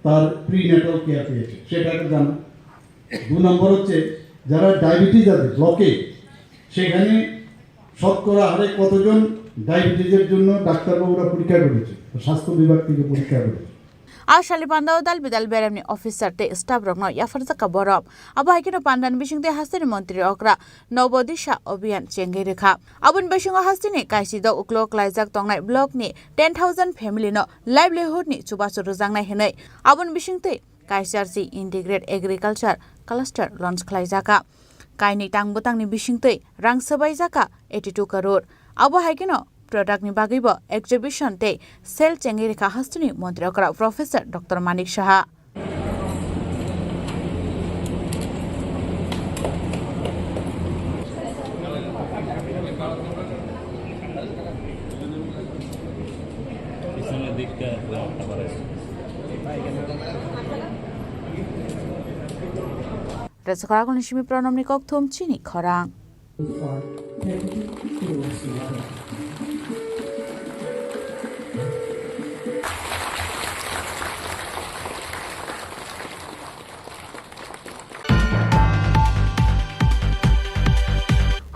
তার প্রিন্যাটাল কেয়ার পেয়েছে, সেটা একটা জানা। দু নম্বর হচ্ছে যারা ডায়াবেটিস আছে ব্লকে, সেখানে শতকরা হারে কতজন ডায়াবেটিসের জন্য ডাক্তারবাবুরা পরীক্ষা করেছে, স্বাস্থ্য বিভাগ থেকে পরীক্ষা করেছে। A salni panda o dal bidal beremni officer tei staff rokno yapharjakha borok. Abo hai kheno pandani bisingtwi hasteni montri okra Nobo Disha Abhiyan chengwi rwkha. Aboni bisingo hasteni kaisi dok uklok klaijak tongnai block ni ten thousand family no livelihood ni chubachu rwjaknai hinwi aboni bisingtwi K C R C Integrate Agriculture Cluster launch khlaijakha. Kainwi tang bwtangni bisingtwi rang swbaijakha eighty two crore. Abo hai kheno product ni bagwibo exhibition tei sale chengwi rwkha hasteni montri okra Professor Doctor Manik Saha. Rwchapra Agulni simi Pranamni kokthum chini khorang.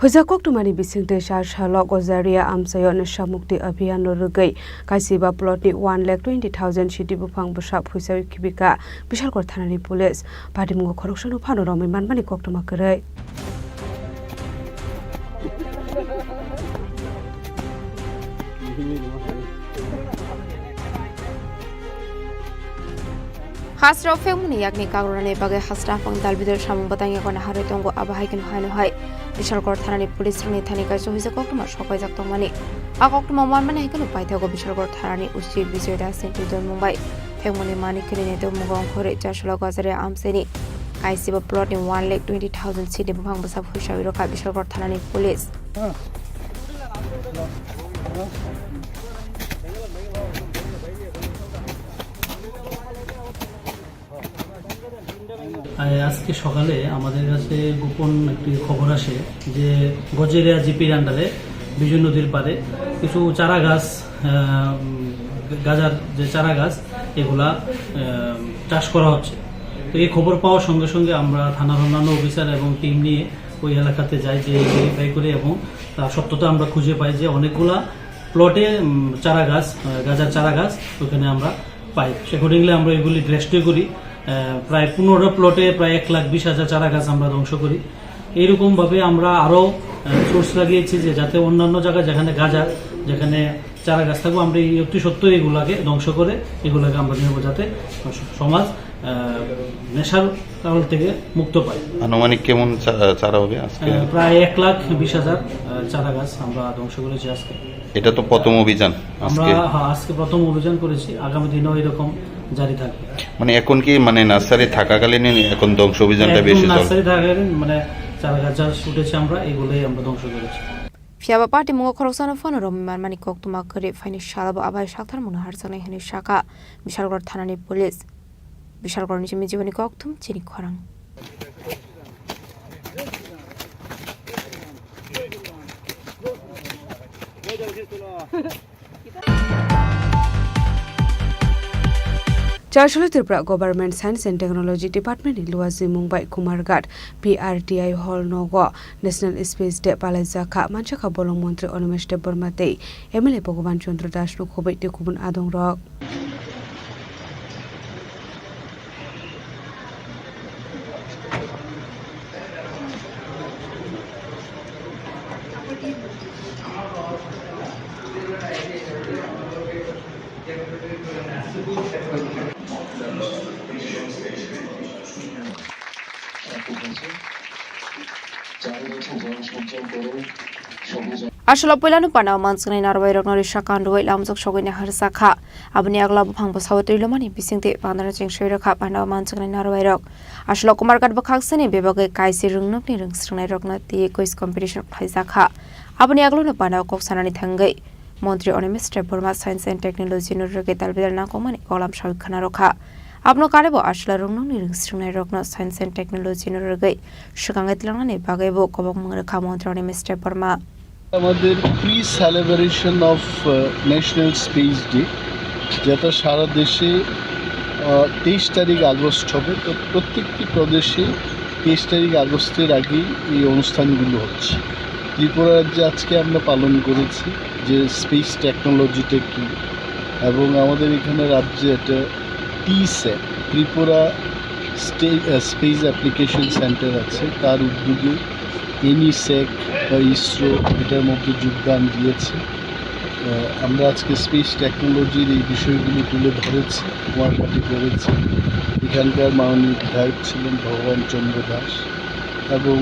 Huijak koktwmani bisingtwi char salo Gojaria amchaio Nisha Mukti Abhiyan no rwgwi kaisiba plot ni one lakh twenty thousand sidi buphang bwsa phuisawi khibika Bishalgarh thanani police. Patimungo khoroksano phano romwi manmani koktwma kwrwi. Hasteo phengmani yakni kagrwnani bagwi hasta haphang dalbidal samung bwtang yago naharwi tongo, abo hai kheno haino hai Bishalgarh thanani police rokni thani kaisa huijak koktwma sokaijak tongmani. A koktwma manmani hai kheno paithago Bishalgarh thanani O C Bijoy Das ni twiwi tongmung bai. Phengmani manik khwlwini tongmungo wngkhorwi char salo Gojaria amchaini kaisiba plot ni one lakh twenty thousand sini buphang bwsa phuisawi rwkha Bishalgarh thanani police. আ-, আজকে সকালে আমাদের কাছে গোপন একটি খবর আসে যে গজেরিয়া জিপির আন্ডারে বিজয় নদীর পাড়ে কিছু চারা গাছ, আহ, উম, গাজার যে চারা গাছ, এগুলা, আহ, চাষ করা হচ্ছে। তো এই খবর পাওয়ার সঙ্গে সঙ্গে আমরা থানার অন্যান্য অফিসার এবং টিম নিয়ে ওই এলাকাতে যাই, যে ভেরিফাই করি এবং তার সত্যতা আমরা খুঁজে পাই যে অনেকগুলা প্লটে, উম, চারা গাছ, আহ, গাজার চারা গাছ ওখানে আমরা পাই। Accordingly আমরা এগুলি ড্রেসটি করি। আহ, প্রায় পনেরো প্লটে প্রায় এক লাখ বিশ হাজার চারা গাছ আমরা ধ্বংস করি। এইরকমভাবে আমরা আরও, আহ, সোর্স লাগিয়েছি যে যাতে অন্যান্য জায়গায় যেখানে গাজার, যেখানে চারা গাছ থাকবো, আমরা এই অতি সত্বর এগুলাকে ধ্বংস করে এগুলাকে আমরা নেব, যাতে স-, সমাজ, আহ, নেশার কারণ থেকে মুক্ত পায়। আনুমানিক কেমন চা-, চারা হবে আজকে? আহ, প্রায় এক লাখ বিশ হাজার, আহ, চারা গাছ আমরা ধ্বংস করেছি আজকে। এটা তো প্রথম অভিযান আমরা, আজকে। হ্যাঁ, আজকে প্রথম অভিযান করেছি, আগামী দিনেও এরকম জারি থাকবে। মানে এখন কি, মানে নার্সারি থাকাকালীন এখন ধ্বংস অভিযানটা একদম বেশি চলে? নার্সারি থাকাকালীন মানে চারা গাছ যা উঠেছে আমরা এগুলোই আমরা ধ্বংস করেছি। Phiya ba patimungo khoroksano phano romwi manmani koktwma kwrwi phaini salo bo abai sakthar mungno harjaknai hinwi sakha Bishalgarh thanani police. Bishalgarhni simi jiboni kokthum chini khorang. Char salo Tripura Government Science and Technology Department ni luajimung bai Kumarghat P R T I Hall nogo National Space Day palaijakha, manjakha bolong montri Animesh Debbarma tei M L A Bhagavan Chandra Das no khoboi tei kubun adongrok. Aswk puilano panao manjaknai narwai rokno risa kanrwi lamjak sogwi naharjakha. Aboni yagulo buphang bwsao twi lomani bisingtwi pandano chengsowi rwkha panao manjaknai narwai rok. Aswk Kumarghat bwkhaksani bebagwi kaisi rwngnokni rwngsrwngnairokno tei quiz competition khlaijakha. Aboni yagulono panao kok sanani thangwi Montri Animesh Debbarma Science and Technology no rwgwi dalbidal nangkukmani koklam sawi khwna rwkha. Abono karwi bo achwla rwngnokni rwngsrwngnairokno science and technology no rwgwi swkangwi tlangnani bagwi bo kobokmung rwkha Montri Animesh Debbarma. আমাদের pre celebration of national space day, যেটা সারা দেশে তেইশ তারিখ আগস্ট হবে। তো প্রত্যেকটি প্রদেশে তেইশ তারিখ আগস্টের আগেই এই অনুষ্ঠানগুলো হচ্ছে। ত্রিপুরা রাজ্যে আজকে আমরা পালন করেছি যে স্পেস টেকনোলজিটা কী, এবং আমাদের এখানে রাজ্যে একটা টিস্যাট, ত্রিপুরা স্টে-, আহ, স্পেস অ্যাপ্লিকেশন সেন্টার আছে, তার উদ্যোগে এনিস্যাক বা ইসরো এটার মধ্যে যোগদান দিয়েছে। আহ, আমরা আজকে স্পেস টেকনোলজির এই বিষয়গুলো তুলে ধরেছি, কুয়াকাটি করেছি। এখানকার মাননীয় বিধায়ক ছিলেন ভগবান চন্দ্র দাস এবং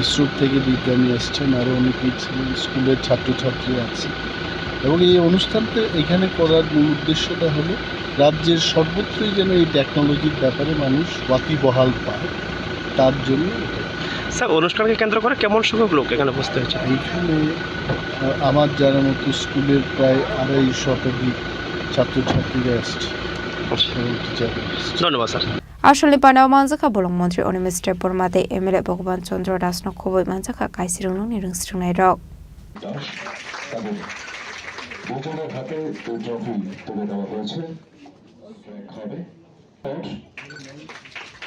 ইসরোর থেকে বিজ্ঞানী এসছেন, আরও অনেকেই ছিলেন, স্কুলের ছাত্রছাত্রী আছে। এবং এই অনুষ্ঠানটা এখানে করার মূল উদ্দেশ্যটা হলো রাজ্যের সর্বত্রই যেন এই টেকনোলজির ব্যাপারে মানুষ ওয়াকিবহাল পায়, তার জন্য এটা। স্যার, অনুষ্ঠানকে কেন্দ্র করে কেমন সংখ্যক লোক এখানে উপস্থিত হয়েছে? এখানে, আহ, আমার জানার মতো স্কুলের প্রায় আড়াই শতাধিক ছাত্রছাত্রীরা এসছে এবং টিচাররা এসছে। ধন্যবাদ, sir. Achwlani panao manjakha bolong montri Animesh Debbarma tei M L A Bhagwan Chandra Das no khobwi manjakha kaisirwngnokni rwngsrwngnairok. Das এবং ভূপেনের হাতে এই ট্রফি তুলে দেওয়া হয়েছে। ট্র্যাক হবে।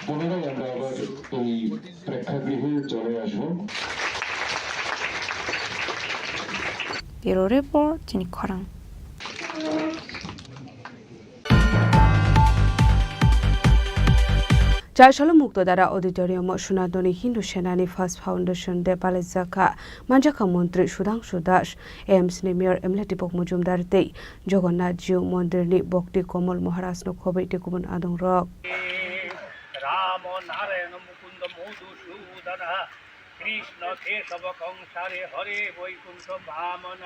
পুনরায় আমরা আবার এই প্রেক্ষাগৃহে চলে আসব। Bureau Report, Chini Khorang. Chaisalo Muktodara Auditorium o Sonatoni Hindu Senani First Foundation Day palaijakha. Manjakha Montri Sudhangshu Das, A M C ni Mayor M L A Deepak Majumdar tei Jagannath Jiu Mondir ni Bhakti Kamal Maharaj no khobwi tei kubun adong rok. Ram নারায়ণ মুকুন্দ মধুসূদন কৃষ্ণ কেশব কংসারে হরে বৈকুণ্ঠ বামন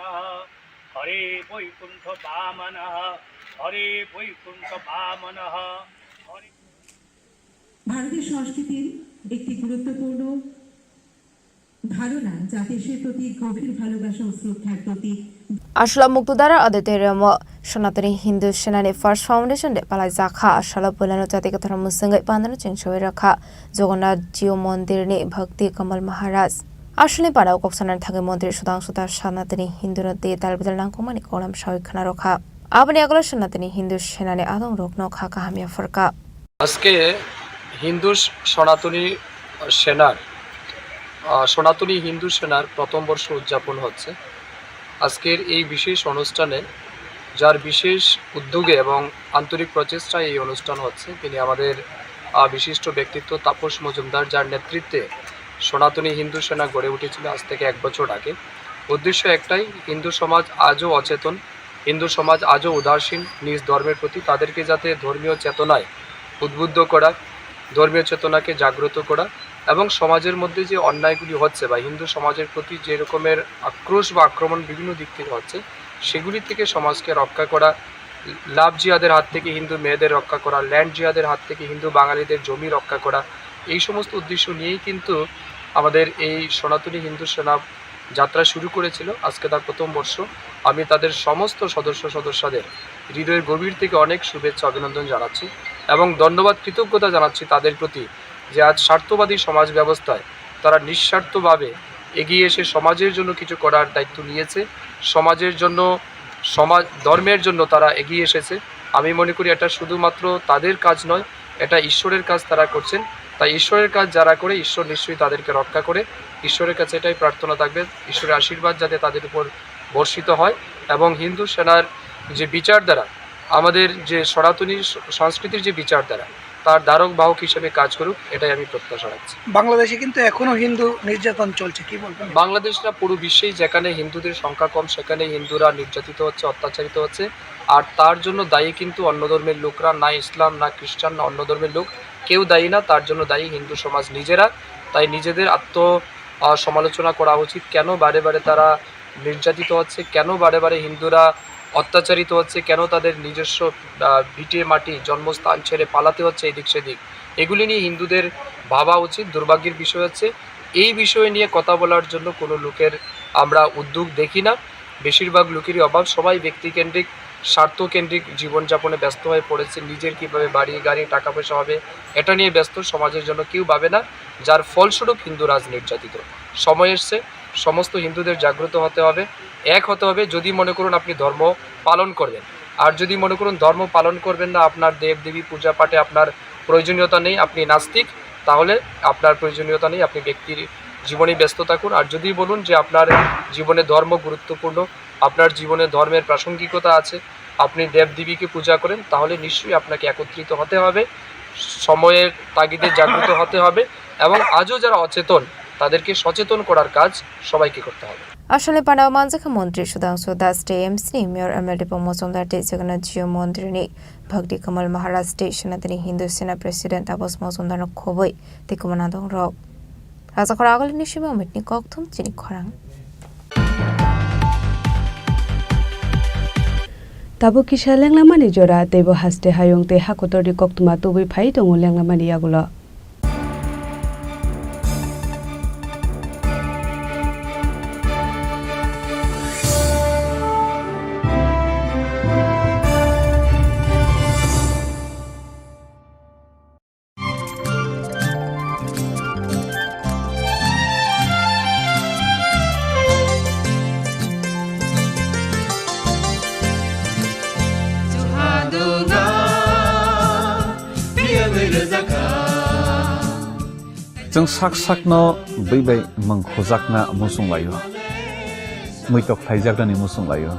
হরে বৈকুণ্ঠ বামন হরে বৈকুণ্ঠ বামন হরে ভারতের সংস্কৃতির একটি গুরুত্বপূর্ণ ধারণা, জাতির প্রতি গভীর ভালোবাসা ও শ্রদ্ধার প্রতীক। Achwla Muktodara Auditorium o Sonatoni Hindu Senani First Foundation Day palaijakha. Achwla puilano jati kwthar mwswngwi pandano chengsowi rwkha Jagannath Jiu Mondir ni Bhakti Kamal Maharaj. Achwlani panao kok sanani thangwi Montri Sudhangshu Das Sonatoni Hindu no twi tal bidal nangkukmani koklam sawi khna rwkha. Aboni yagulo Sonatoni Hindu Senani adong rokno kha kaham yaphar kha. আজকে হিন্দু স-, সনাতনী সেনার, আহ, সনাতনী হিন্দু সেনার প্রথম বর্ষ উদযাপন হচ্ছে। আজকের এই বিশেষ অনুষ্ঠানে যার বিশেষ উদ্যোগে এবং আন্তরিক প্রচেষ্টায় এই অনুষ্ঠান হচ্ছে, তিনি আমাদের, আহ, বিশিষ্ট ব্যক্তিত্ব তাপস মজুমদার, যার নেতৃত্বে সনাতনী হিন্দু সেনা গড়ে উঠেছিল আজ থেকে এক বছর আগে। উদ্দেশ্য একটাই, হিন্দু সমাজ আজও অচেতন, হিন্দু সমাজ আজও উদাসীন নিজ ধর্মের প্রতি, তাদেরকে যাতে ধর্মীয় চেতনায় উদ্বুদ্ধ করা, ধর্মীয় চেতনাকে জাগ্রত করা এবং সমাজের মধ্যে যে অন্যায়গুলি হচ্ছে বা হিন্দু সমাজের প্রতি যে রকমের আক্রোশ বা আক্রমণ বিভিন্ন দিক থেকে হচ্ছে, সেগুলি থেকে সমাজকে রক্ষা করা, লাভ জিহাদের হাত থেকে হিন্দু মেয়েদের রক্ষা করা, ল্যান্ড জিহাদের হাত থেকে হিন্দু বাঙালিদের জমি রক্ষা করা, এই সমস্ত উদ্দেশ্য নিয়েই কিন্তু আমাদের এই সনাতনী হিন্দু সেনা যাত্রা শুরু করেছিল। আজকে তার প্রথম বর্ষ। আমি তাদের সমস্ত সদস্য সদস্যদের হৃদয়ের গভীর থেকে অনেক শুভেচ্ছা অভিনন্দন জানাচ্ছি এবং ধন্যবাদ, কৃতজ্ঞতা জানাচ্ছি তাদের প্রতি যে আজ স্বার্থবাদী সমাজ ব্যবস্থায় তারা নিঃস্বার্থভাবে এগিয়ে এসে সমাজের জন্য কিছু করার দায়িত্ব নিয়েছে, সমাজের জন্য, সমাজ, ধর্মের জন্য তারা এগিয়ে এসেছে। আমি মনে করি এটা শুধুমাত্র তাদের কাজ নয়, এটা ঈশ্বরের কাজ তারা করছেন। তাই ঈশ্বরের কাজ যারা করে, ঈশ্বর নিশ্চয়ই তাদেরকে রক্ষা করে। ঈশ্বরের কাছে এটাই প্রার্থনা থাকবে, ঈশ্বরের আশীর্বাদ যাতে তাদের উপর বর্ষিত হয় এবং হিন্দু সেনার যে বিচারধারা, আমাদের যে সনাতনী স-, সংস্কৃতির যে বিচারধারা, তার ধারক বাহক হিসেবে কাজ করুক, এটাই আমি প্রত্যাশা রাখছি। বাংলাদেশে কিন্তু এখনো হিন্দু নির্যাতন চলছে, কি বলবেন? বাংলাদেশ না, পুরো বিশ্বেই যেখানে হিন্দুদের সংখ্যা কম, সেখানে হিন্দুরা নির্যাতিত হচ্ছে, অত্যাচারিত হচ্ছে। আর তার জন্য দায়ী কিন্তু অন্য ধর্মের লোকরা, না ইসলাম, না খ্রিস্টান, না অন্য ধর্মের লোক, কেউ দায়ী না। তার জন্য দায়ী হিন্দু সমাজ নিজেরা। তাই নিজেদের আত্ম, আহ, সমালোচনা করা উচিত। কেন বারে বারে তারা নির্যাতিত হচ্ছে, কেন বারে বারে হিন্দুরা অত্যাচারিত হচ্ছে, কেন তাদের নিজস্ব, আহ, ভিটে মাটি, জন্মস্থান ছেড়ে পালাতে হচ্ছে এদিক সেদিক, এগুলি নিয়ে হিন্দুদের ভাবা উচিত। দুর্ভাগ্যের বিষয় হচ্ছে, এই বিষয় নিয়ে কথা বলার জন্য কোনো লোকের আমরা উদ্যোগ দেখি না। বেশিরভাগ লোকেরই অভাব, সবাই ব্যক্তিকেন্দ্রিক, স্বার্থকেন্দ্রিক জীবনযাপনে ব্যস্ত হয়ে পড়েছে, নিজের কিভাবে বাড়ি, গাড়ি, টাকা পয়সা হবে, এটা নিয়ে ব্যস্ত, সমাজের জন্য কেউ ভাবে না, যার ফলস্বরূপ হিন্দু রাজ নির্যাতিত। সময় এসছে, সমস্ত হিন্দুদের জাগ্রত হতে হবে, এক হতে হবে। যদি মনে করুন আপনি ধর্ম পালন করবেন, আর যদি মনে করুন ধর্ম পালন করবেন না, আপনার দেব দেবী পূজা পাঠে আপনার প্রয়োজনীয়তা নেই, আপনি নাস্তিক, তাহলে আপনার প্রয়োজনীয়তা নেই, আপনি ব্যক্তির জীবনে ব্যস্ত থাকুন। আর যদি বলুন যে আপনার জীবনে ধর্ম গুরুত্বপূর্ণ, আপনার জীবনে ধর্মের প্রাসঙ্গিকতা আছে, আপনি দেবদেবীকে পূজা করেন, তাহলে নিশ্চয়ই আপনাকে একত্রিত হতে হবে, সময়ের তাগিদে জাগ্রত হতে হবে এবং আজও যারা অচেতন তাদেরকে সচেতন করার কাজ সবাইকে করতে হবে। Aswkni panao manjakha montri Sudhangshu Das tei M C ni mayor M L A Ripon Mojumdar tei Jagannath Jiu Mondir ni bhakti Kamal Maharaj tei Sanatani Hindu Sena president Tapas Mojumdar no khobwi tei kwmana dong rok. Rajakhor agulini simi omitni kokthum chini khorang. Tabuk kisa lenglamani jora, teibo haste hayung tei hakotorni koktwma tubui phai tongo lenglamani yagulo. Chwng sak sakno bui bai mung khujakna muchung laio, muitok khlaijaknani muchung laio.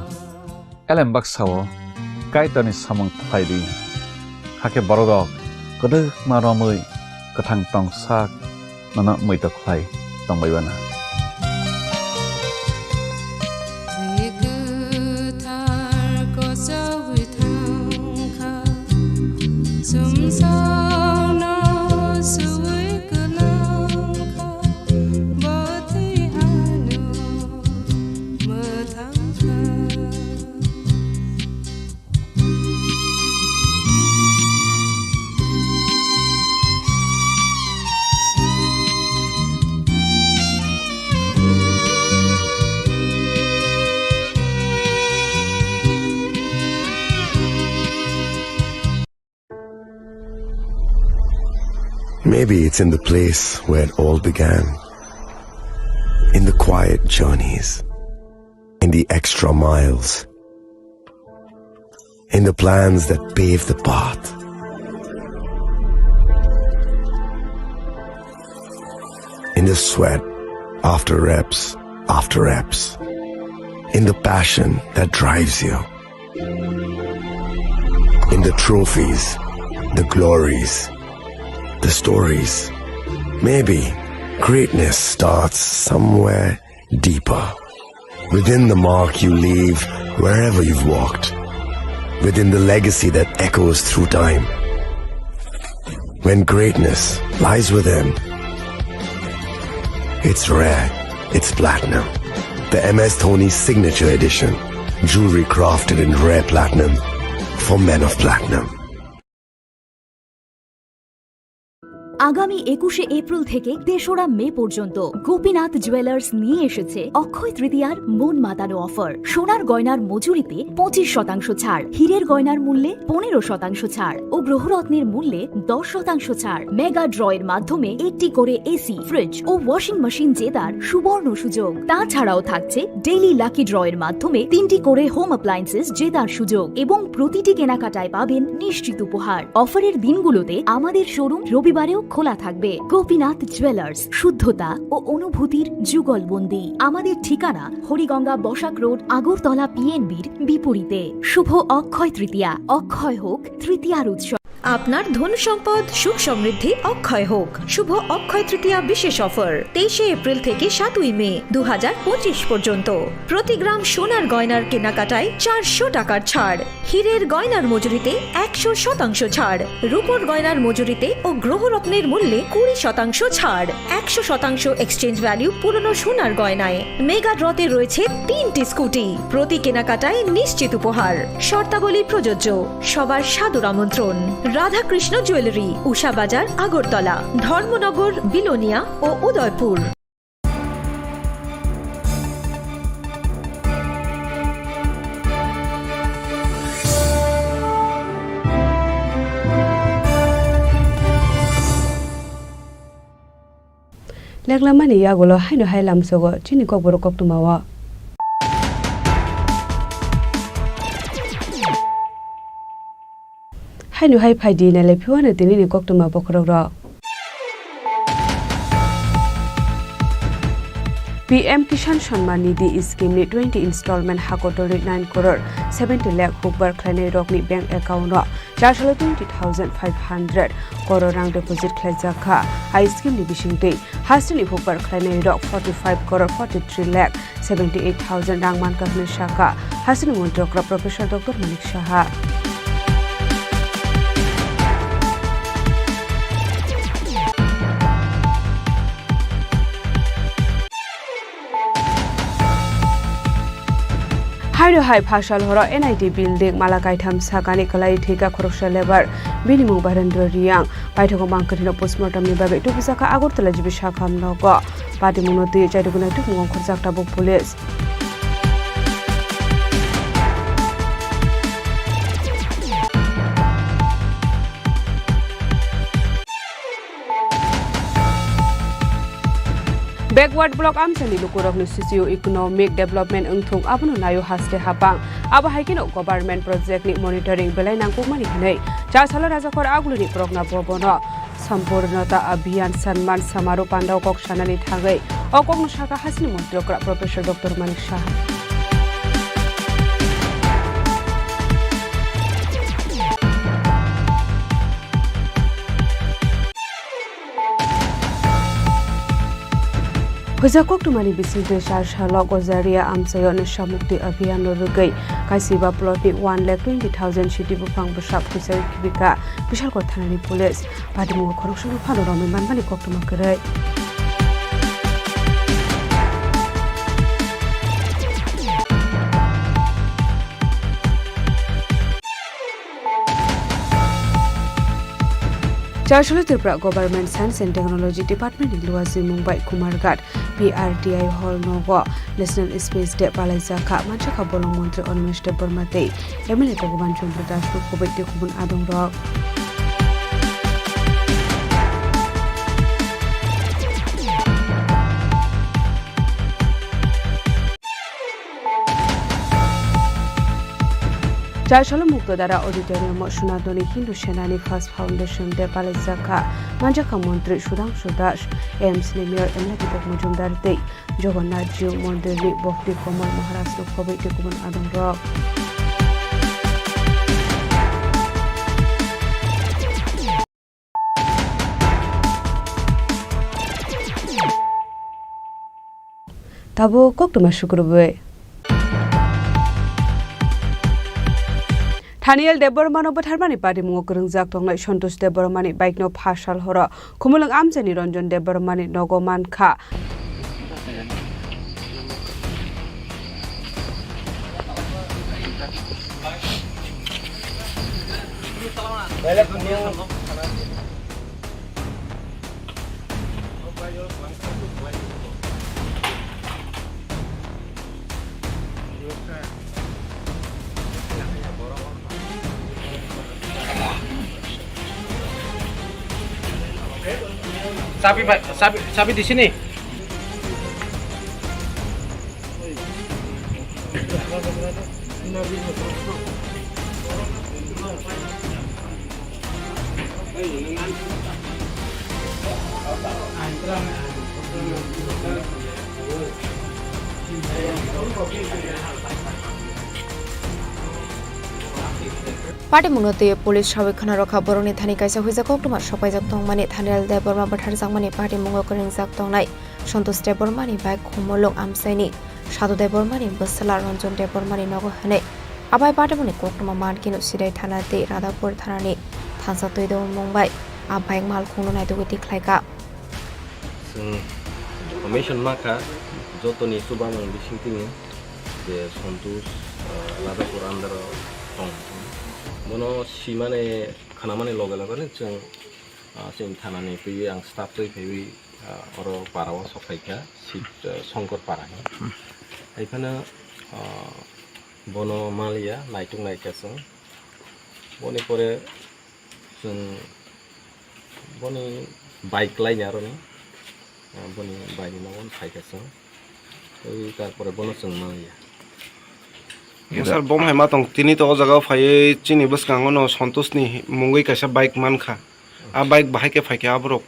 Elem baksa-o Kaitorni samung khlai di, hakhe bororok kwdwkma romwi kwthang tong sak nono muitok khlai tong bai bana. Maybe it's in the place where it all began. In the quiet journeys, in the extra miles, in the plans that pave the path, in the sweat after reps after reps, in the passion that drives you. In the trophies, the glories, the stories. Maybe greatness starts somewhere deeper. Within the mark you leave wherever you've walked. Within the legacy that echoes through time. When greatness lies within, it's rare, it's platinum. The M S Dhoni Signature Edition. Jewelry crafted in rare platinum for men of platinum. আগামী একুশে এপ্রিল থেকে তেসরা মে পর্যন্ত গোপীনাথ জুয়েলার্স নিয়ে এসেছে অক্ষয় তৃতীয়ার মন মাতানো অফার। সোনার গয়নার মজুরিতে পঁচিশ শতাংশ ছাড়, হীরের গয়নার মূল্যে পনেরো শতাংশ ছাড় ও গ্রহরত্নের মূল্যে দশ শতাংশ ছাড়। মেগা ড্রয়ের মাধ্যমে একটি করে এসি, ফ্রিজ ও ওয়াশিং মেশিন জেতার সুবর্ণ সুযোগ। তাছাড়াও থাকছে ডেইলি লাকি ড্রয়ের মাধ্যমে তিনটি করে হোম অ্যাপ্লায়েন্সেস জেতার সুযোগ এবং প্রতিটি কেনাকাটায় পাবেন নিশ্চিত উপহার। অফারের দিনগুলোতে আমাদের শোরুম রবিবারেও খোলা থাকবে। গোপীনাথ জুয়েলার্স, শুদ্ধতা ও অনুভূতির যুগলবন্দি। আমাদের ঠিকানা হরিগঙ্গা বসাক রোড, আগরতলা পিএনবির বিপরীতে। শুভ অক্ষয় তৃতীয়া, অক্ষয় হোক তৃতীয়ার উৎসব। আপনার ধন সম্পদ, সুখ সমৃদ্ধি অক্ষয় হোক। শুভ অক্ষয় তৃতীয়া বিশেষ অফার, তেইশে এপ্রিল থেকে সাতই মে দু হাজার পঁচিশ পর্যন্ত। প্রতি গ্রাম সোনার গয়নার কেনাকাটায় চারশো টাকার ছাড়, হীরের গয়নার মজুরিতে একশো শতাংশ ছাড়, রূপোর গয়নার মজুরিতে ও গ্রহরত্নের মূল্যে কুড়ি শতাংশ ছাড়, একশো শতাংশ এক্সচেঞ্জ ভ্যালু পুরনো সোনার গয়নায়। মেগা ড্রতে রয়েছে তিনটি স্কুটি, প্রতি কেনাকাটায় নিশ্চিত উপহার। শর্তাবলী প্রযোজ্য। সবার সাদর আমন্ত্রণ। রাধাকৃষ্ণ জুয়েলারি, উষা বাজার, আগরতলা, ধর্মনগর, বিলোনিয়া ও Udaipur. Leklamani yagulo haino hai lamsogo chini kokborok koktwmao. Haino hai phaidi nailai phiwano tinini koktwma bokhorokrok. P M Kisan Samman Nidhi Scheme ni twenty installment hakotorni nine crore seventy lakh hukbar khlainai rokni bank account o char salo twenty thousand five hundred crore rang deposit khlaijak kha. Hai scheme ni bisingtwi hasteni hukbar khlainai rok forty five crore forty three lakh seventy eight thousand rang mankha hwnwi sakha hasteni montri okra Professor Doctor Manik Saha. Haino hai phasal horo N I T building mala kaitham sakani kwlai thwikha khoroksa labour, bini mung Barendra Riyang. Paithago mangkwthwino postmortem ni bagwi tubujakha Agartala G B Sakham nogo. Patimungno twi chaitugwi naitukmung ongkhorjak tabuk police. Backward block amchaini lukurokni socio-economic development wngthung, abono naio haste hapang. Abo hai kheno government project ni monitoring belai nangkukmani hwnwi Chasalo Rajakhor Agulini Progna Bhabono Sampurnata Abhiyan Sanman Samaro pandao kok sanani thangwi o kokno sakha hasteni montri okra Professor Doctor Manik Saha. Hwja koktwmani bisingtwi char salo Gojaria amchaio Nisha Mukti Abhiyan no rwgwi kaisiba plot ni one lakh twenty thousand siti buphang bwsa phuisa rwkha Bishalkot thanani police. Patimungo khoroksa no phano romwi manmani koktwma kwrwi. Char salo Tripura Government Science and Technology Department ni luachi Mumbai Kumarghat P R T I Hall nogo National Space Day palaijak kha, manjakha bolong montri Animesh Debbarma tei M L A Bhagavan Chandra Das no khoboi tei kubun adongrok. Char salo Muktodara Auditorium o Sanatani Hindu Senani First Foundation Day palaijak kha, manjakha montri Sudhangshu Das, A M C ni Mayor Emla Deepak Majumdar tei Jagannath Jiu Mondir ni Bhakti Kamal Maharaj no khoboi tei kubun adongrok. Tabuk koktwma sukrubwi. Thaniel Debbarmano bwtharmani patimungo kwrwngjak tongnai Santosh Debbarmani bike no pha sal horo Khumulwng amchaini Ranjan Debbarmani nogo mankha. Sabi, sabi, sabi di sini. Patimungno twiwi police sawi khwnarokha borokni thani kaisa huijak koktwma sokpaijak tongmani Thaniel Debbarma bwtharjakmani patimungo kwrwngjak tongnai Santosh Debbarmani bai Khumulwng amchaini Sadhu Debbarmani bwsala Ranjan Debbarmani nogo hwnwi. Abai patimungni koktwma mankhe no Sirai thana tei Radhapur thanani thansa twi dongmung bai a bike malkhungno naitugwi tikhlaikha. Chwng information makha jotoni chubamung bisingtwi je Santosh, ah, Radhapur under o tong. Bono simani khnamani loge loge no chwng, ah, chini thanani twiwi ang staff twi phaiwi, ah, oro para o sok phaikha, Sib, ah, Shankar para hinwi. Hai phano, ah, bono maliya, naituk naikha chwng. Boni pore chwng boni bike laini aroni, Boni baini nogo phaikha chwng. Tei tarpore bono chwng manya. Sir, bom hai ma tong tini to o jaga o phaiwi chini bwskango no Santosh ni mungwi kaisa bike mankha. A bike bahai khe phaikha aborok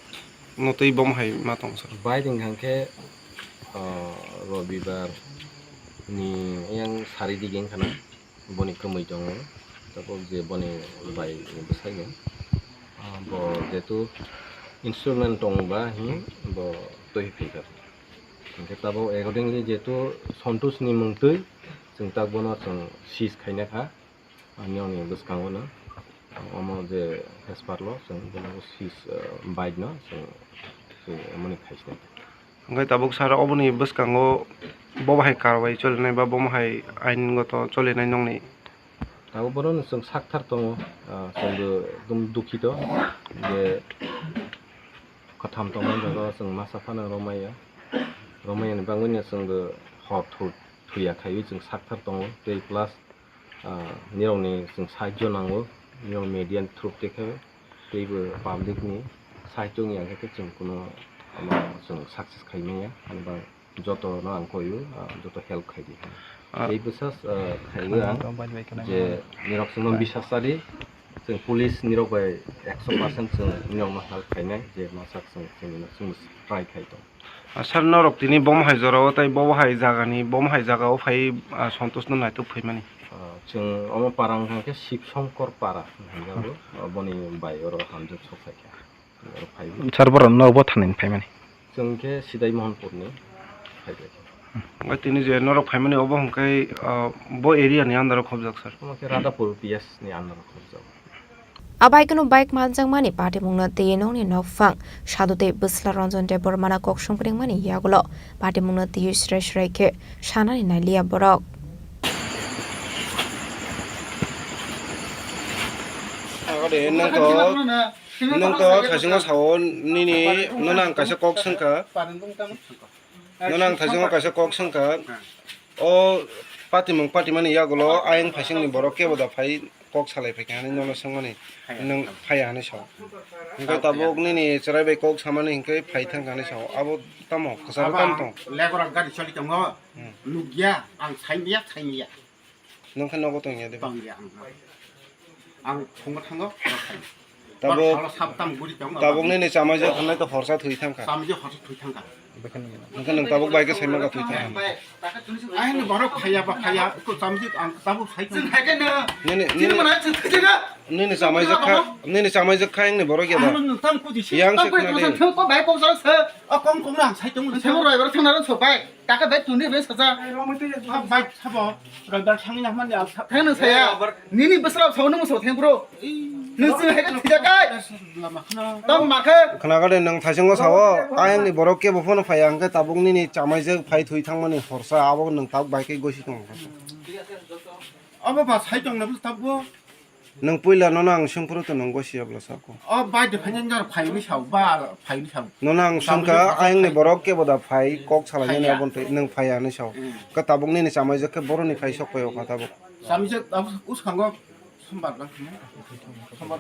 no tei bom hai ma tong sir. Bike wngkha khe, ah, Robibar ni yang sari dige wngkha na. Boni kwmwi tongo, tabuk je boni bai bwsai no, ah, bo jetu instrument tong ba hi bo twi phi kha. Hwnkhe tabuk accordingly jetu Santosh ni mung twi chwng tak bono chwng seize khaina kha, ani oni bwskango no omo je hesper lo chwng bono seize, ah, bike no chwng, chwng emoni khaisina. Hwnkhe tabuk sir oboni bwskango bo bahai karwai cholinai ba bo bahai aingoto cholinai nokni? Tabuk borokno chwng sakthar tongo, ah, chwngbo ekdum dukhito je kwtham tongmani jaga o chwng masa phano romaya, romaya ni bagwino chwngbo hor thut thuya khaiwi chwng sakthar tongo tei plus, ah, nirokni chwng sahajyo nango, nirok media ni through tei khe teibo public ni sahajyo wngya khe chwng kuno, ano, chwng success khai manya, ani bagwi joto no ang koio, ah, joto help khai di. Ah. Tei bwsas, ah, khaiwi ang je nirok chwngno bisas chadi, chwng police nirok bai ekso percent chwng nirokno help khainai, je masa chwng, chwng, chwng try khai tong. Ah, sir, norok tini bom hai jora o tei bo hai jaga ni, bom hai jaga o phai, ah, Santosh no naituk phaimani? Ah, chwng omo para wngkha khe Shivshankar para hinjago, ah, boni bai oro hamjak sok phaikha. Oro phai. Sir, borok no bo thani phaimani? Chwng khe Sidai Mohanpur ni phaibai. Omo tini je norok phaimani obo hwnkhe, ah, bo area ni under o khobjak sir? Omo khe Radhapur P S ni under o khobjak. A bai kunu bike manjakmani patimungno tei nokni nokphang Sadhu tei bwsla Ranjan Debbarmano kok songpringmani yagulo patimungno twiwi srai srai khe sanani nailiya borok. Agade nang to, nang to thaisingo sao nini, nono ang kaisa kok swngkha. Nono ang thaisingo kaisa kok swngkha. O patimung patimani yagulo ayang phaisingni borok kebo da phai kok salai phaikha hinwi nono swngmani, nwng phaiya hinwi sao. Hwnkhe tabuk nini chwrai bai kok samani hwnkhe phai thangkha hinwi sao. Abo tamo kwcharo tamo tong? Leborok gari choli tongo. Hmm. Nukya, ang saimya, saimya. Nwng khe nogo tongya de? Tongya ang. Ang phungo thango, oro thango. Tabuk, oro sab tam guri tongo, tabuk nini chamaijak hwnwi to horsa thwi thangkha. Chamaijak horsa thwi thangkha. Hwnkhe nwng tabuk bai khe saimang kha thwi thangkha. Ai, ni borok phaiya ba phaiya, ko chamaijak ang tabuk sai thang. Nini, nini, nini chamaijak kha, nini chamaijak kha yang ni borok ya da? Yang se khna de. Ko bai kok sa, o kong kong na sai tong. Sabo roi bar thang na sok bai. Taka bai tuni bai saja. Bai sabo. Roi bar thang na man ya. Thang na saya. Nini besra sao nung so thang bro. Nung se hai thija kai. Tam ma khe. Khna ga de nang thaisingo sao. Ayang ni borok kebo phone phai ang khe tabuk nini chamaijak phai thwi thangmani horsa abo nang tabuk bai khe gosi tong. Abo ba sai tong na tabuk. Nwng puila nono ang swngphuru to nwng gosi ya bwla sako. O bai de phai nang phai ni sao ba phai ni sao. Nono ang swngkha ayang ni borok kebo da phai kok salai nani aboni twi nwng phai ya hinwi sao. Hmm. Ka tabuk nini chamaijak khe boroni phai sok phai o kha tabuk. Chamaijak abo uskango sombar lang. Sombar.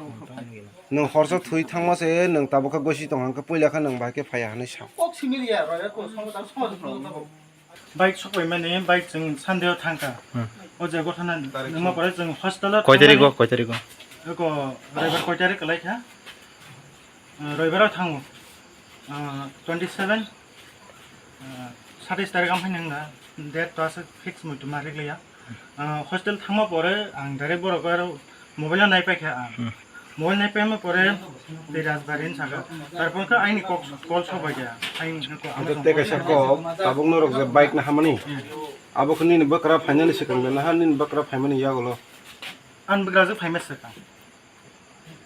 Nwng horsa thwi thangma se nwng tabuk khe gosi tong hang khe puila khe nwng bai khe phai ya hinwi sao. Kok simili ya roi ko sombar sombar. Bike sokpaimani, bike chwng Sunday o thangkha. Hmm. O je gothana wngma pore chwng hostel o koi tarik o, thangmani, koi tarik o? Eko Roibar koi tarik kwlai kha? Ah, Roibar o thango. Ah, twenty seven, ah, satais tarik amphai nangna, date to aswk fix muitu ma rikliya. Ah, hostel thangma pore ang direct borok aro mobile o naipaikha ang. Hmm. Mobile naipaima pore tei Rajbari ni saka. Tarpor khe aini kok call sobaikha. Aini kok ano tei kaisa kok tabuk norok je bike na hamani. Hmm. Abo khe nini bwkra phainani swkang de naha nini bwkra phaimani yagulo. Ani bwkra je phaima swkang.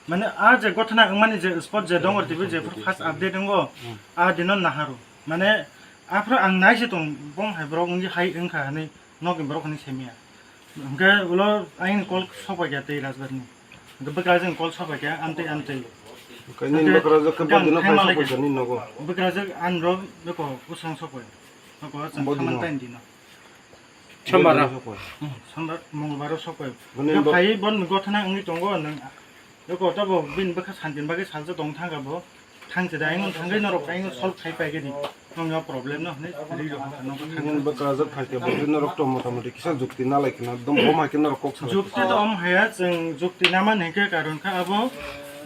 Mane a je gothana wngmani je spot je dongor tv je first update wngo. Hmm. A dino naharu. Mane aphuru ang naise tong bong hai borok wngwi hai wngkha hinwi nokni borok hinwi saimaya. Hwnkhe ulo ayang call sopaikha tei Rajbari ni. Hwnkhe bwkrajwk call sopaikha amtwi amtwi. Hwnkhe nini bwkrajwk khe bodino phai sopaikha nini nogo? Bwkrajwk anro beko usang sopoi. Noko chwng samani taini dino. Sombar. Hmm, sombar, mongolbar o sokoi. Bini bo phai bon gothana wngwi tongo nwng. Eko to bo bini bwkha santin bagwi salsa tong thangkha bo. Thang se da, aingon thangwi norok aingon solve khai pai gani. Nong yo problem no hne, ri ro hne, nong thang. Nini bwkrajak thang khe bo norok to mota moti kisa jukti na lai khna, dom bom hai khe norok kok salai. Jukti to om haya, chwng jukti na man hingke karon kha abo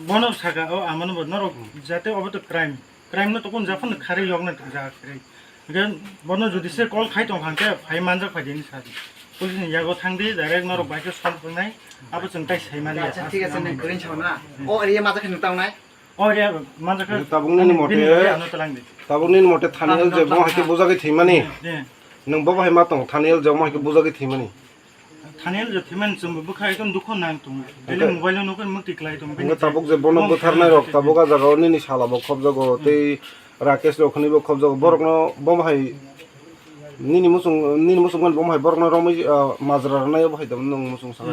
bono saka o amano bo norok jate obo to crime. Crime no tokon japhano kharwi yokna jaga kharwi. Hingke bono jodi se call khai tong kha hingke phai manjak phai dini sadi. Police ni yago thang di, direct norok bai khe solve wngnai. Abo chwng tai sai mani. Acha, thik ase, nang green chona. O area majak khe nung tangnai. O area manjak khe. Tabuk nini mote, bini area ano talang di. Tabuk nini mote thani el je bo hai khe bujagwi thwimani. Nung bo hai ma tong thani el je bo hai khe bujagwi thwimani. Thani el je thwimani chwng bo bwkha ekdom dukho nang tong. Daily mobile no nukar mukti klai tong. Nung tabuk je bono bwtharnai rok tabuk a jaga o nini sala bo khobjago tei Rakesh rok khani bo khobjago. Borok no bo hai nini musung, nini musung man bo hai borok no romwi majra rwnai bo hai dam nung musung sa.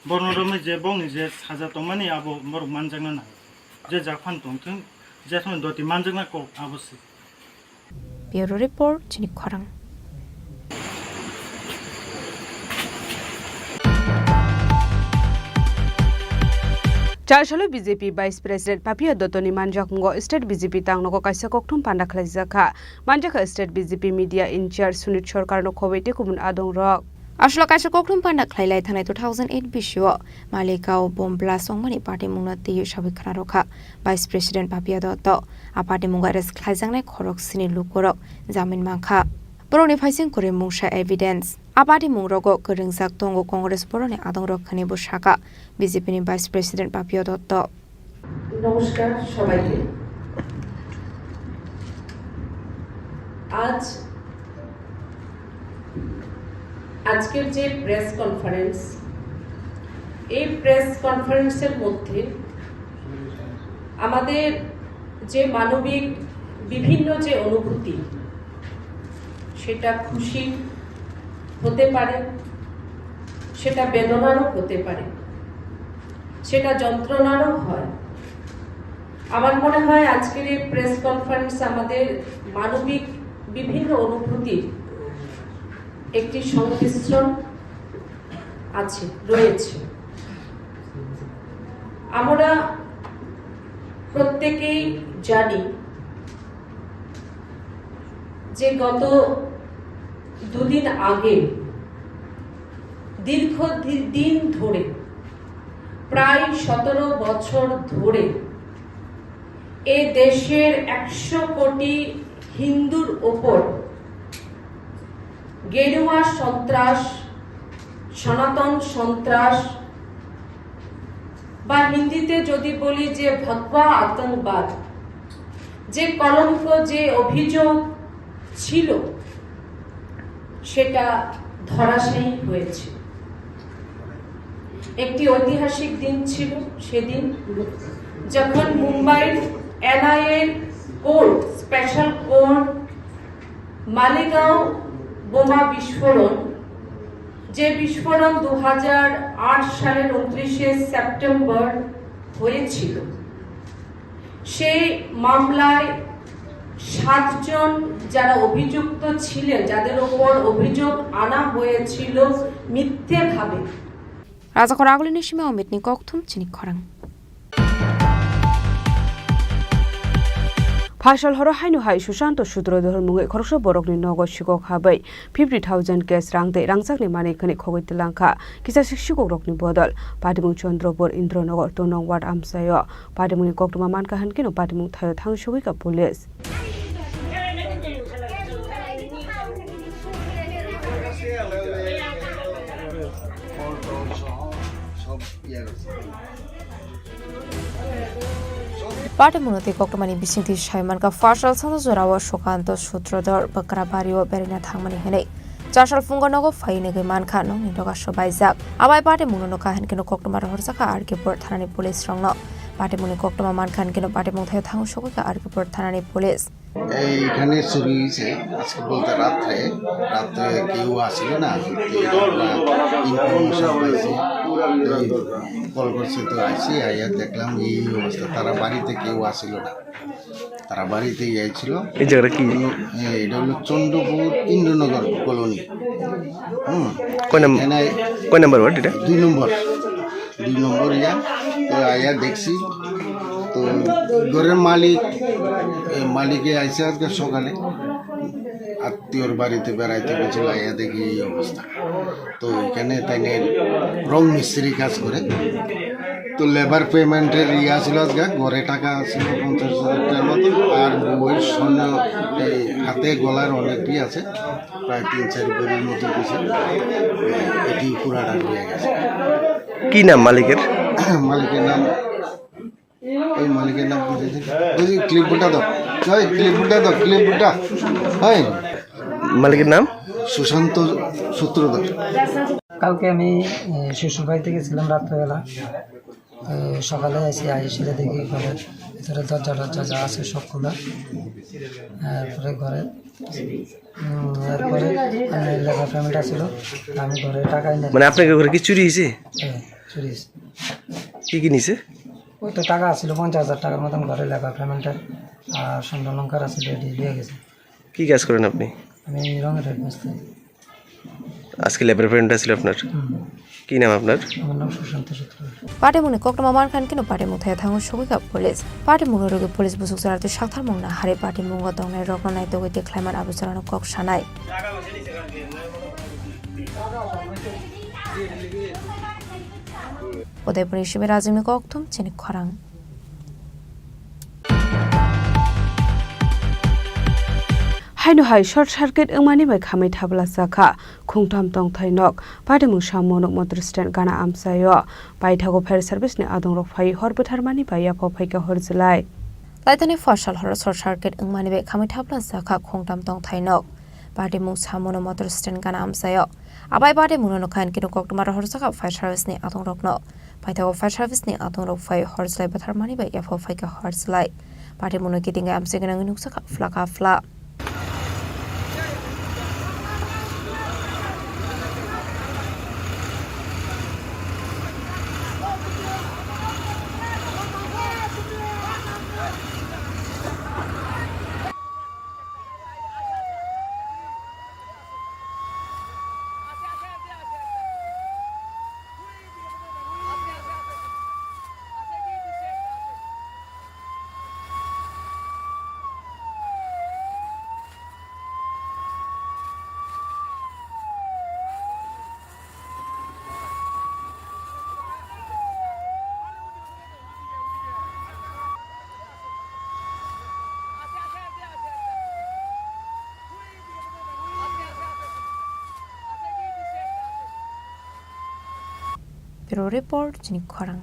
Borno romwi je bongni je saja tongmani abo borok manjakna nang. Je japhano tongthwng, je japhano doti manjakna kok abo se. Bureau Report, Chini Khorang. Charsalo B J P Vice President Papiya Dattoni manjakmungo State B J P tangnogo kaisa kokthum panda khlaijak kha. Manjakha State B J P Media In-charge Sunit Sarkarno khobwi tei kubun adongrok. Aswk kaisa kokthum panda khlai lai thangnai two thousand eight bisio Malikao bomb blast wngmani patimungno twiwi sabwi khna rwkha Vice President Papiya Dotto. A patimungo arrest khlaijaknai khoroksini lukurok jamin mankha. Borokni phaising kwrwi mungsa evidence. A patimungrogo kwrwngjak tongo Congress borokni adongrok hwnwi bo sakha B J P ni Vice President Papiya Dotto. নমস্কার সবাইকে। আজ, আজকের যে press conference, এই প্রেস কনফারেন্সের মধ্যে আমাদের যে মানবিক বিভিন্ন যে অনুভূতি, সেটা খুশি হতে পারে, সেটা বেদনারও হতে পারে, সেটা যন্ত্রণারও হয়। আমার মনে হয় আজকের এই প্রেস কনফারেন্স আমাদের মানবিক বিভিন্ন অনুভূতির একটি সংমিশ্রণ আছে, রয়েছে। আমরা প্রত্যেকেই জানি যে গত দুদিন আগে দীর্ঘ দি-, দিন ধরে, প্রায় সতেরো বছর ধরে এ দেশের একশো কোটি হিন্দুর ওপর গেরুয়া সন্ত্রাস, সনাতন সন্ত্রাস, বা হিন্দিতে যদি বলি যে ভগবা আতঙ্কবাদ, যে কলঙ্ক, যে অভিযোগ ছিল, সেটা ধরাশায়ী হয়েছে। একটি ঐতিহাসিক দিন ছিল সেদিন, যখন মুম্বাইর NIA court, special court Malegaon বোমা বিস্ফোরণ, যে বিস্ফোরণ দু হাজার আট সালের ঊনত্রিশে সেপ্টেম্বর হয়েছিল, সেই মামলায় সাতজন যারা অভিযুক্ত ছিলেন, যাদের ওপর অভিযোগ আনা হয়েছিল মিথ্যেভাবে। Rajakhor agulini simi Omitni kokthum chini khorang. Phasal horo haino hai Sushanto Sutradhar mungwi khoroksa borokni nogo sikok habai fifty thousand cash rang tei rangchakni manwi khwnwi khogwi twlangkha kisa sikok rokni bodol. Patimung Chandrapur Indranagar two nong ward amchaio. Patimungni koktwma mankha hinkhe no patimung thaio thang sogwi ka police. Patimungno tei koktwmani bisingtwi sai mankha, phasal sano jorao Sukanto Sutradhar Bakrabario beraina thangmani hinwi. Chasal phungo nogo phai nigwi mankha, nokni doga sobaijak. Abai patimungno nokha hinkhe no koktwma rohorjakha R K Pur thanani police rokno. Patimungni koktwma mankha hinkhe no patimung thaio thang sogwi kha R K Pur thanani police. এইখানে চুরি হয়েছে আজকে বলতে রাত্রে, রাত্রে কেউ আসিল না, আমরা ইনফরমেশন পাইছি, কল করছে তো আইছি, আইয়া দেখলাম এই অবস্থা, তারা বাড়িতে কেউ আসিল না। তারা বাড়িতেই আইছিল। এই জায়গাটা কি? এ, এটা হলো চন্দ্রপুর ইন্দ্রনগর কলোনি। হুম। কয় নাম-, এখানে কয় নাম্বার ওয়ার্ড এটা? দুই নম্বর। দুই নম্বর ইয়া। তো আইয়া দেখছি, তো ঘরের মালিক, এই মালিকে আইসে আজকে সকালে আত্মীয়র বাড়িতে বেড়াইতে গেছিল, আইয়া দেখি এই অবস্থা। তো এখানে তাইলে রং মিস্ত্রি কাজ করে। তো লেবার পেমেন্টের ইয়ে আসিল আজকে, ঘরে টাকা আসিল পঞ্চাশ হাজার টাকার মতো, আর বউয়ের স্বর্ণ, এই হাতে গলার অনেকটি আছে, প্রায় তিন চার ভরির মতো কিছু, এটি পুরাটা নিয়ে গেছে। কি নাম মালিকের? মালিকের নাম, ওই মালিকের নাম বুঝেছি। ওই যে ক্লিপটা দাও, ওই ক্লিপটা দাও, ক্লিপটা। হ্যাঁ। মালিকের নাম? সুশান্ত সূত্রধর। কালকে আমি, এ, শ্বশুর বাড়িতে গেছিলাম রাত্রেবেলা। তো সকালে এসে আইসে দেখি ঘরের ভিতরে দরজা টরজা যা আছে সব খোলা। তারপরে ঘরে, উম, এরপরে আমি লেবার পেমেন্ট আসছিল, আমি ঘরে টাকা এনে মানে আপনাকে ঘরে কি চুরি হয়েছে? হ্যাঁ, চুরি হয়েছে। কি কি নিছে? ওই তো টাকা আসছিল পঞ্চাশ হাজার টাকার মতন ঘরে লেবার পেমেন্টের, আর স্বর্ণ অলংকার আসছিল, এটি নিয়ে গেছে। কি কাজ করেন আপনি? আমি রঙের হেড মিস্ত্রি। আজকে লেবার পেমেন্ট আসছিল আপনার? হুম। কি নাম আপনার? আমার নাম সুশান্ত সূত্রধর। Patimungni koktwma mankha hwnkhe no patimung thaya thango sogwi kha police. Patimungni rwgwi police busuk chwrairokni saktharmung naharwi patimung o tongnai rokno naitugwi tikhlaiman abo chwrairokno kok sanai. Udaipurni simi Rajimni kokthum chini khorang. Haino hai short circuit wngmani bai khamwi thabla chakha khungtham tongthai nok. Patimung Samunuk motor stand gana amchaio paithago fire service ni adongrok phai hor bwtharmani bai yaphao phaikha hor jwlai. Laithani phasal horo short circuit wngmani bai khamwi thabla chakha khungtham tongthai nok. Patimung Samunuk motor stand gana amchaio. Abai patimungno nukha hwnkhe koktwma rohor chakha fire service ni adongrokno. Paithago fire service ni adongrok phai hor jwlai bwtharmani bai yaphao phaikha hor jwlai. Patimungno kiting amchai gwnangwi nukjakha phlaka phla. Bureau Report, chini khorang.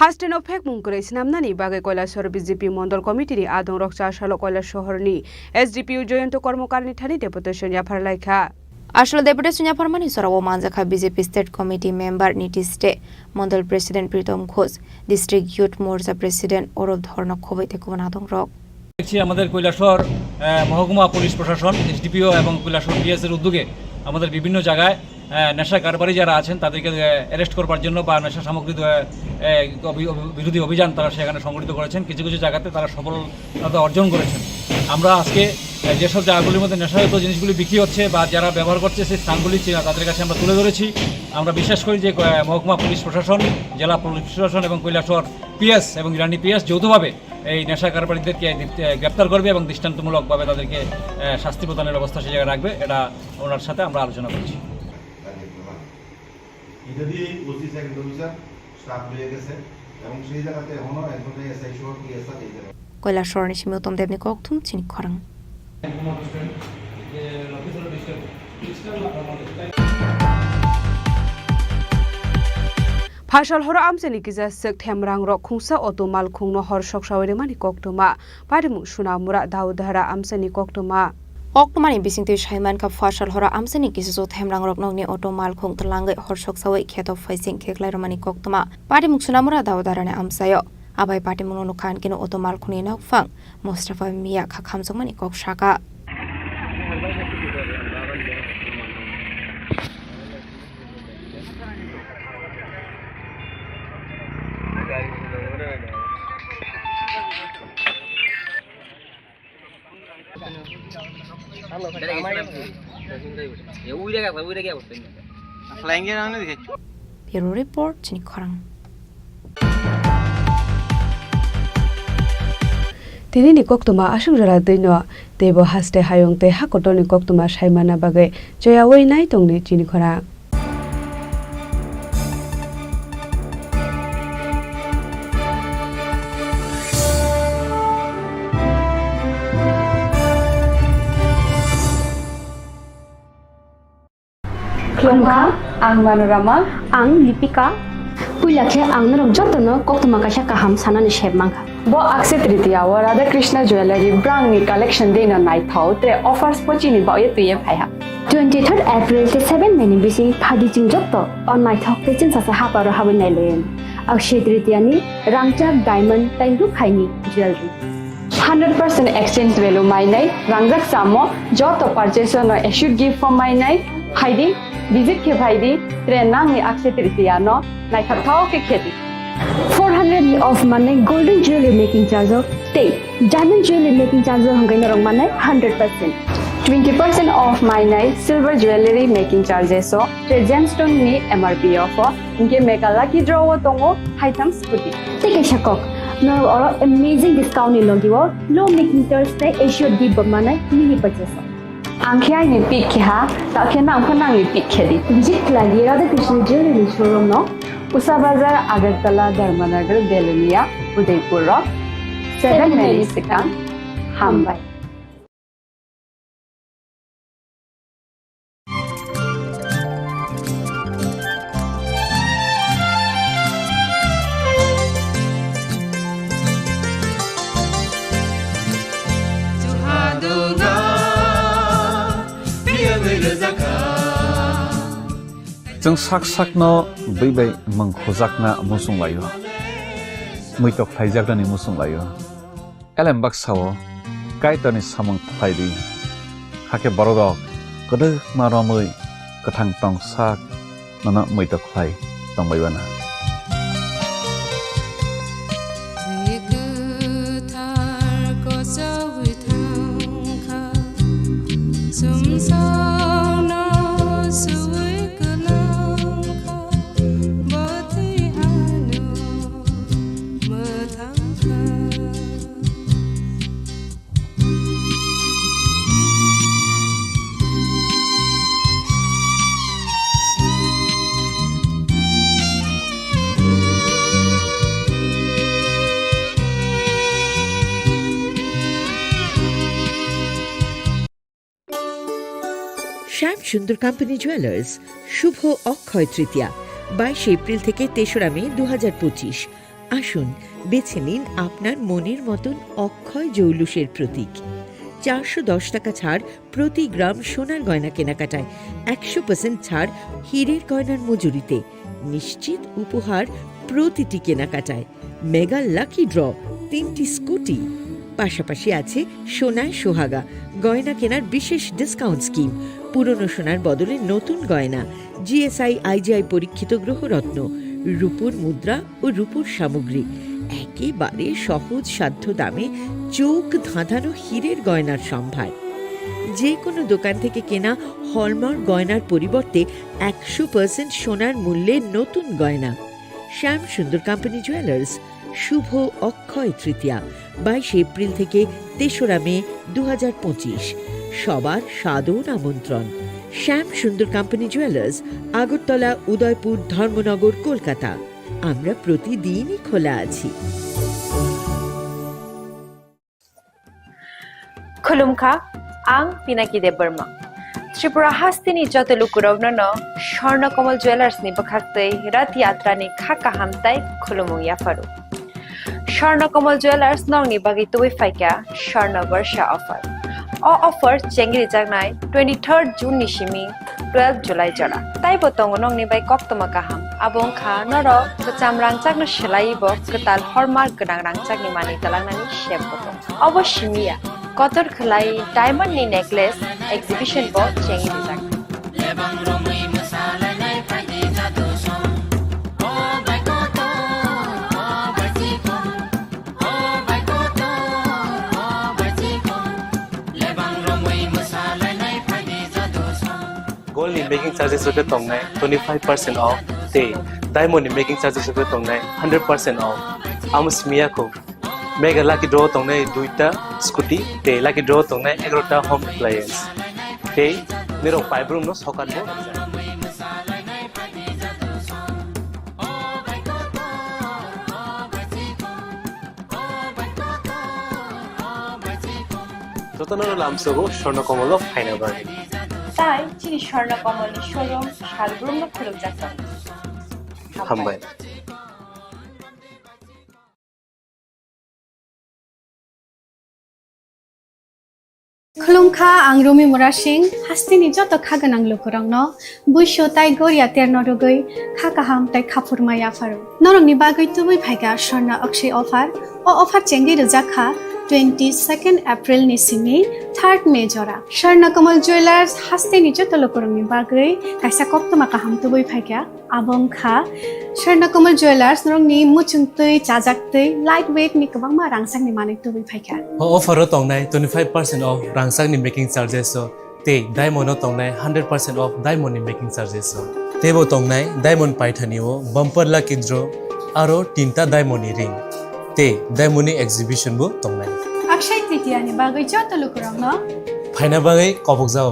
Hasteno phekmung kwrwi swnamnani bagwi Koilashahar B J P Mondol Committee ni adongrok chasalo Koilashahar ni S D P O Jayanta Karmakar ni thani deputation yaphar laikha. Aswk deputation yapharmani jorao manjakha B J P State Committee member Nitish De, Mondol President Pritom Ghosh, District Youth Morcha President Arup Dharma Khoboi tei kubun adongrok. দেখছি আমাদের কৈলাসহর, আহ, মহকুমা পুলিশ প্রশাসন, এসডিপিও এবং কৈলাসহর পিএস এর উদ্যোগে আমাদের বিভিন্ন জায়গায়, আহ, নেশা কারবারি যারা আছেন তাদেরকে, আহ, অ্যারেস্ট করবার জন্য বা নেশা সামগ্রী, আহ, আহ, অভি-, অভি-, বিরোধী অভিযান তারা সেখানে সংগঠিত করেছেন। কিছু কিছু জায়গাতে তারা সফলতা অর্জন করেছেন। আমরা আজকে, আহ, যেসব জায়গাগুলির মধ্যে নেশাজাত জিনিসগুলি বিক্রি হচ্ছে বা যারা ব্যবহার করছে সেই স্থানগুলি চি-, তাদের কাছে আমরা তুলে ধরেছি। আমরা বিশ্বাস করি যে, আহ, মহকুমা পুলিশ প্রশাসন, জেলা পুলিশ প্রশাসন এবং কৈলাসহর পিএস এবং ইরানি পিএস যৌথভাবে এই নেশা কারবারিদেরকে গ্রেপ্তার করবে এবং দৃষ্টান্তমূলকভাবে তাদেরকে, আহ, শাস্তি প্রদানের ব্যবস্থা সেই জায়গায় রাখবে, এটা ওনার সাথে আমরা আলোচনা করছি। এটা দিয়ে ওসি সেকেন্ড অফিসার স্টাফ রয়ে গেছে এবং সেই জায়গাতে এখনো একজন এসআই সহ পিএসআর এই জায়গায়। Koilashahar ni simi Uttam Debni kokthum chini khorang. Phasal horo amchaini kisa swk themrang rok khungsa auto malkhung no hor soksawi rwmani koktwma. Patimung Sunamura Daudhara amchaini koktwma. Koktwmani bisingtwi saimankha, phasal horo amchaini kisa swk themrang rok nokni auto malkhung twlangwi hor soksawi kheto phaising kheklai rwmani koktwma. Patimung Sunamura Daudharani amchaio. Abai patimungno nukha hwnkhe auto malkhungni nokphang Mustafa Miya kha khamjakmani kok saka. Bureau Report, chini khorang. Tini ni koktwma aswk jora twi no, teibo haste hayung tei hakotor ni koktwma sai manna bagwi choyaui nai tongni chini khorang. Khulumkha, ang Manorama. Ang Lipika. Puila khe ang norok jotono koktwma kaisa kaham sanani sep mankha. Bo Akshaya Tritiya o Radha Krishna Jewellery brangni collection dino naithok, tre offers bo chini bagwi twiwi phaiha. Twenty third April tei seven May ni bising phadi chwng joto o naithok tei chwngsasa haparo habwi nailayan. Akshaya Tritiya ni rangchak diamond tei rukhaini jewellery. Hundred percent exchange value mainai, rangjak samo joto purchase no assured gift form mainai, phaidi, visit khe phaidi, tre nangni Akshaya Tritiya no naithok thok khe khedi. Four hundred ni off manai golden jewelry making charge o tei diamond jewelry making charge o hwnkhai norok manai hundred percent. Twenty percent off mainai silver jewelry making charges o tre gemstone ni M R P o pho. Hinkhe mega lucky draw o tongo haitham scooty. Tei kaisa kok, norok oro amazing discount ni logi o low making charge tei assured gift bo manai mini purchase o. Ang khe aini pick khe ha, ta khe nang pho nangni pick khe di. Visit khlai di Radha Krishna Jewelry ni showroom no. Usa Bazar, Agartala, Dharmanagar, Belonia, Udaipur rok. Seven May ni swkang. Hambai. Chwng sak sakno bwi bai mwng khujakna muchung laio, muitok khlaijaknani muchung laio. Elem baksa-o Kaitorni samung khlai di, hakhe bororok kwdwkma romwi kwthang tong sak nono muitok khlai tongbai bana. Twi kwthar kochogwi thangkha, chwngsano suwi kwlangkha, bo twi ano mwthangkha. Shyam Sundar Company Jewelers, শুভ অক্ষয় তৃতীয়া, বাইশে এপ্রিল থেকে তেসরা মে দু হাজার পঁচিশ। আসুন, বেছে নিন আপনার মনের মতন অক্ষয় জৌলুসের প্রতীক। চারশো দশ টাকা ছাড় প্রতি গ্রাম সোনার গয়না কেনাকাটায়, একশো পার্সেন্ট ছাড় হীরের গয়নার মজুরিতে, নিশ্চিত উপহার প্রতিটি কেনাকাটায়, মেগা লাকি ড্র, তিনটি স্কুটি। পাশাপাশি আছে সোনায় সোহাগা, গয়না কেনার বিশেষ ডিসকাউন্ট স্কিম, পুরনো সোনার বদলে নতুন গয়না, G S I I G I পরীক্ষিত গ্রহরত্ন, রূপোর মুদ্রা ও রূপোর সামগ্রী, একেবারে সহজ সাধ্য দামে চোখ ধাঁধানো হীরের গয়নার সম্ভার। যে কোনো দোকান থেকে কেনা হলমার্ক গয়নার পরিবর্তে একশো পার্সেন্ট সোনার মূল্যে নতুন গয়না। শ্যাম সুন্দর কোম্পানি জুয়েলার্স, শুভ অক্ষয় তৃতীয়া, বাইশে এপ্রিল থেকে তেসরা মে দু হাজার পঁচিশ। সবার সাদর আমন্ত্রণ। শ্যাম সুন্দর কোম্পানি জুয়েলার্স, আগরতলা, উদয়পুর, ধর্মনগর, কলকাতা। আমরা প্রতিদিনই খোলা আছি। Khulumkha, ang Pinaki Debbarma. Tripura hasteni joto lukurokno no Swarna Kamal Jewellers ni bwkhaktwi Rath Yatra ni kha kaham tai khulumung yapharu. Swarna Kamal Jewellers nokni bagwi tubui phaikha Swarna Barsha offer. O offer chengrijaknai twenty third June ni simi twelve July jora. Taibo tongo nokni bai koktwma kaham. Abo wngkha norok kwcham rangchakno swlaiwi bo kwtal hallmark gwnang rangchakni manwi twlangnani sep bo tongo. Obo simi ya, kotor khwlai diamond ni necklace exhibition bo chengwi rijak. Gold ni making charges rwkhe tongnai twenty five percent off. tei diamond ni making charges bo tongnai hundred percent off. Amo simi ya kho, mega lucky draw tongnai duita scooty tei lucky draw tongnai egarota home appliance. Tei nirok paibrum no sokan bo. Jotono lamsogo Swarna Komolo phaina bagwi. Tai chini Swarna Komolni showroom salbrumno khulukjak tongo. Hambai. Khulumkha, ang Rumi Murasing, hasteni joto kha gwnang lukurokno buisu tai goria terno rwgwi kha kaham tai khaphurma yapharo. Norokni bagwi tubui phaikha Swarna Akshay offer. O offer chengwi rwjak kha twenty second April ni simi third May jora. Swarna Kamal Jewellers hasteni joto lukurokni bagwi kaisa koktwma kaham tubui phaikha. Abo wngkha Swarna Kamal Jewellers, norokni muchungtwi, chajaktwi, light weight ni kwbangma rangchakni manwi tubui phaikha. O offer o tongnai twenty five percent off rangchakni making charges o, tei diamond o tongnai hundred percent off diamond ni making charges o. Teibo tongnai diamond paithani o bumper lucky draw, aro tinta diamond ni ring, tei diamond ni exhibition bo tongnai. Akshay Tritiya ni bagwi joto lukurokno phaina bagwi kobokjao.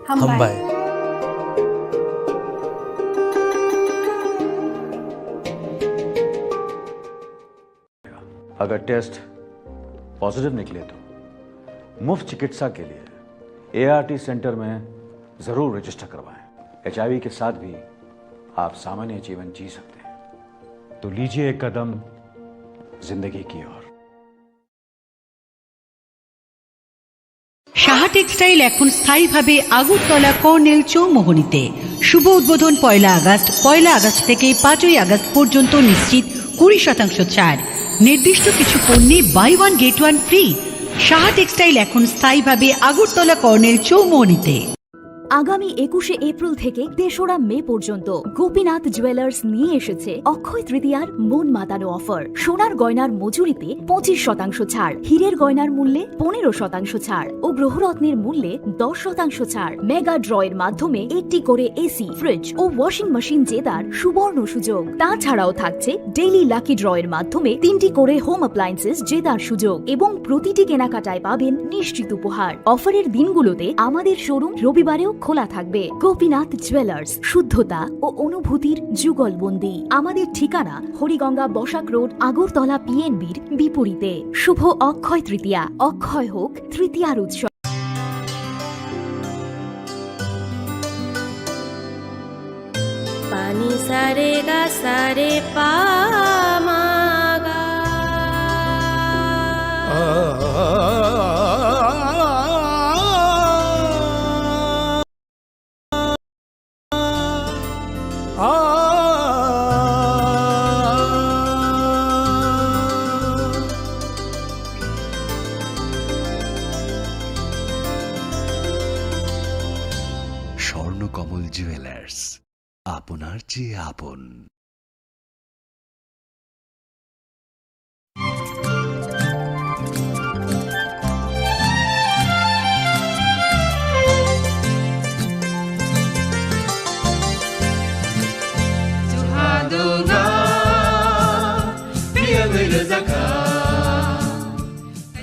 Hambai. Hambai. अगर test positive निकले तो मुफ्त चिकित्सा के लिए ART centre में जरूर रजिस्टर करवाएं। एचआईवी के साथ भी आप सामान्य जीवन जी सकते हैं। तो लीजिए एक कदम जिंदगी की ओर। সাহা টেক্সটাইল এখন স্থায়ীভাবে আগরতলা কর্নেল চৌমোহনীতে। শুভ উদ্বোধন পয়লা আগস্ট। পয়লা আগস্ট থেকে পাঁচই আগস্ট পর্যন্ত নিশ্চিত কুড়ি শতাংশ ছাড়। নির্দিষ্ট কিছু পণ্যে buy one get one free. Saha textile এখন স্থায়ীভাবে আগরতলা কর্নেল চৌমোহনীতে। আগামী একুশে এপ্রিল থেকে তেসরা মে পর্যন্ত গোপীনাথ জুয়েলার্স নিয়ে এসেছে অক্ষয় তৃতীয়ার মন মাতানো অফার। সোনার গয়নার মজুরিতে পঁচিশ শতাংশ ছাড়, হীরের গয়নার মূল্যে পনেরো শতাংশ ছাড় ও গ্রহরত্নের মূল্যে দশ শতাংশ ছাড়। মেগা ড্র এর মাধ্যমে একটি করে এসি, ফ্রিজ ও ওয়াশিং মেশিন জেতার সুবর্ণ সুযোগ। তাছাড়াও থাকছে ডেইলি লাকি ড্র এর মাধ্যমে তিনটি করে হোম অ্যাপ্লায়েন্সেস জেতার সুযোগ এবং প্রতিটি কেনাকাটায় পাবেন নিশ্চিত উপহার। অফারের দিনগুলোতে আমাদের শোরুম রবিবারেও খোলা থাকবে। গোপীনাথ জুয়েলার্স, শুদ্ধতা ও অনুভূতির যুগলবন্দি। আমাদের ঠিকানা হরিগঙ্গা বসাক রোড, আগরতলা পিএনবির বিপরীতে। শুভ অক্ষয় তৃতীয়া, অক্ষয় হোক তৃতীয়ার উৎসব। Pani sa re ga sa re pa ma ga. Swarnakamal jewellers, আপনার চেয়ে আপন।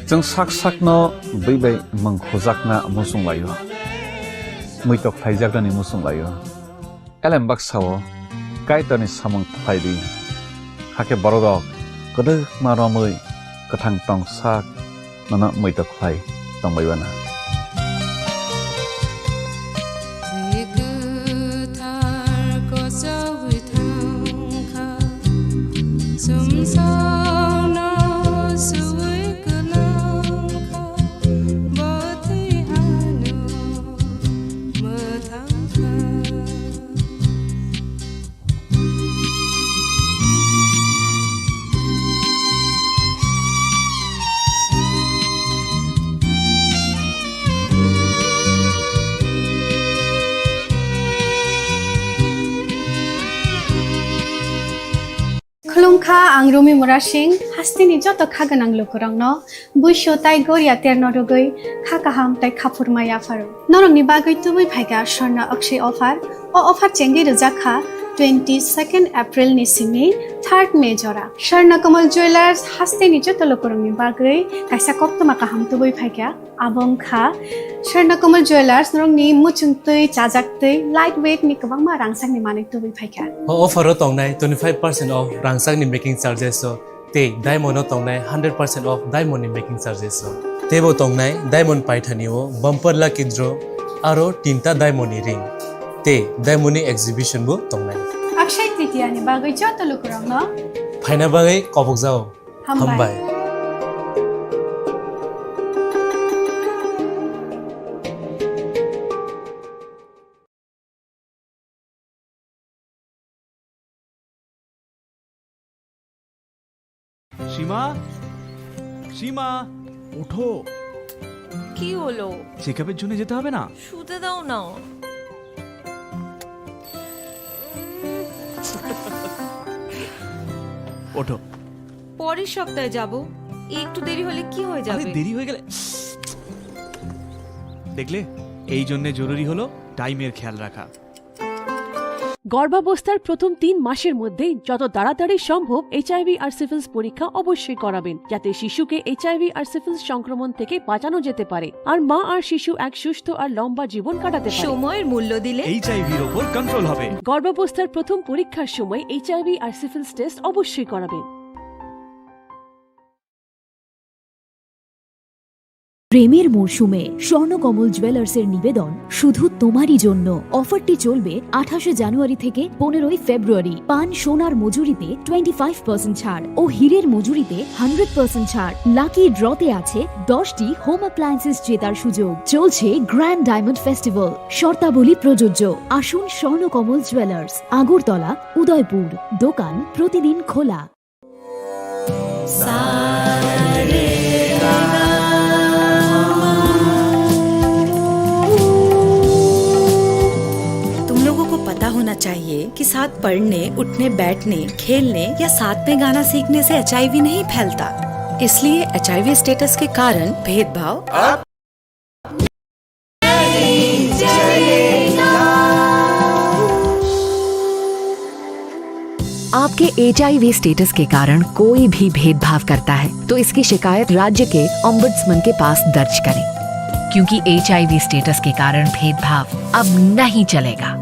Chwng sak sakno bwi bai mwng khujakna muchung laio, muitok khlaijaknani muchung laio. Elem baksa-o Kaitorni samung khlai di, hakhe bororok kwdwkma romwi kwthang tong sak nono muitok khlai tongbai bana. Bwi kwthar kochogwi thangkha, chwngsaono suwi kwlangkha, bo twi hano mwthangkha. Khulumkha, ang Rumi Murasing, hasteni joto kha gwnang lukurokno buisu tai goria terno rwgwi kha kaham tai khaphurma yapharo. Norokni bagwi tubui phaikha Swarna Akshay offer. O offer chengwi rwjak kha twenty second April ni simi third May jora Swarna Kamal Jewellers hasteni joto lukurokni bagwi kaisa koktwma kaham tubui phaikha. Abo wngkha Swarna Kamal Jewellers norokni muchungtwi, chajaktwi, light weight ni kwbangma rangchakni manwi tubui phaikha. O offer o tongnai twenty five percent off rangchakni making charges o. Tei diamond o tongnai hundred percent off diamond ni making charges o. Teibo tongnai diamond paithani o bumper lucky draw aro tinta diamond ni ring. Tei diamond ni exhibition bo tongnai. Akshay Tritiya ni bagwi joto lukurokno phaina bagwi kobokjao. Hambai. Hambai. সীমা, সীমা, ওঠো। কি হলো? চেকআপের জন্য যেতে হবে না? শুতে দাও না। ওঠো। পরের সপ্তাহে যাব। একটু দেরি হলে কি হয়ে আরে, যাবে? দেরি হয়ে গেলে, দেখলে, এই জন্য জরুরি হলো টাইমের খেয়াল রাখা। গর্ভাবস্থার প্রথম তিন মাসের মধ্যে যত তাড়াতাড়ি সম্ভব এইচআইভি আর সিফিলিস পরীক্ষা অবশ্যই করাবেন, যাতে শিশুকে এইচআইভি আর সিফিলিস সংক্রমণ থেকে বাঁচানো যেতে পারে আর মা আর শিশু এক সুস্থ আর লম্বা জীবন কাটাতে পারে। সময়ের মূল্য দিলে এইচআইভির ওপর কন্ট্রোল হবে। গর্ভাবস্থার প্রথম পরীক্ষার সময় এইচআইভি আর সিফিলিস টেস্ট অবশ্যই করাবেন। প্রেমের মরশুমে স্বর্ণকমল জুয়েলার্সের নিবেদন শুধু তোমারই জন্য। অফারটি চলবে আঠাশে জানুয়ারি থেকে পনেরোই ফেব্রুয়ারি। পান সোনার মজুরিতে টোয়েন্টি ফাইভ পার্সেন্ট ছাড় ও হীরের মজুরিতে হান্ড্রেড পার্সেন্ট ছাড়। লাকি ড্রতে আছে দশটি হোম অ্যাপ্লায়েন্সেস জেতার সুযোগ। চলছে গ্র্যান্ড ডায়মন্ড ফেস্টিভ্যাল, শর্তাবলী প্রযোজ্য। আসুন স্বর্ণকমল জুয়েলার্স, আগরতলা, উদয়পুর। দোকান প্রতিদিন খোলা। तुम लोगों को पता होना चाहिए कि साथ पढ़ने, उठने, बैठने, खेलने या साथ में गाना सीखने से एचआईवी नहीं फैलता। इसलिए एचआईवी स्टेटस के कारण भेदभाव आपके एचआईवी स्टेटस के कारण कोई भी भेदभाव करता है, तो इसकी शिकायत राज्य के ओम्बुड्समैन के पास दर्ज करें, क्योंकि एचआईवी स्टेटस के कारण भेदभाव अब नहीं चलेगा।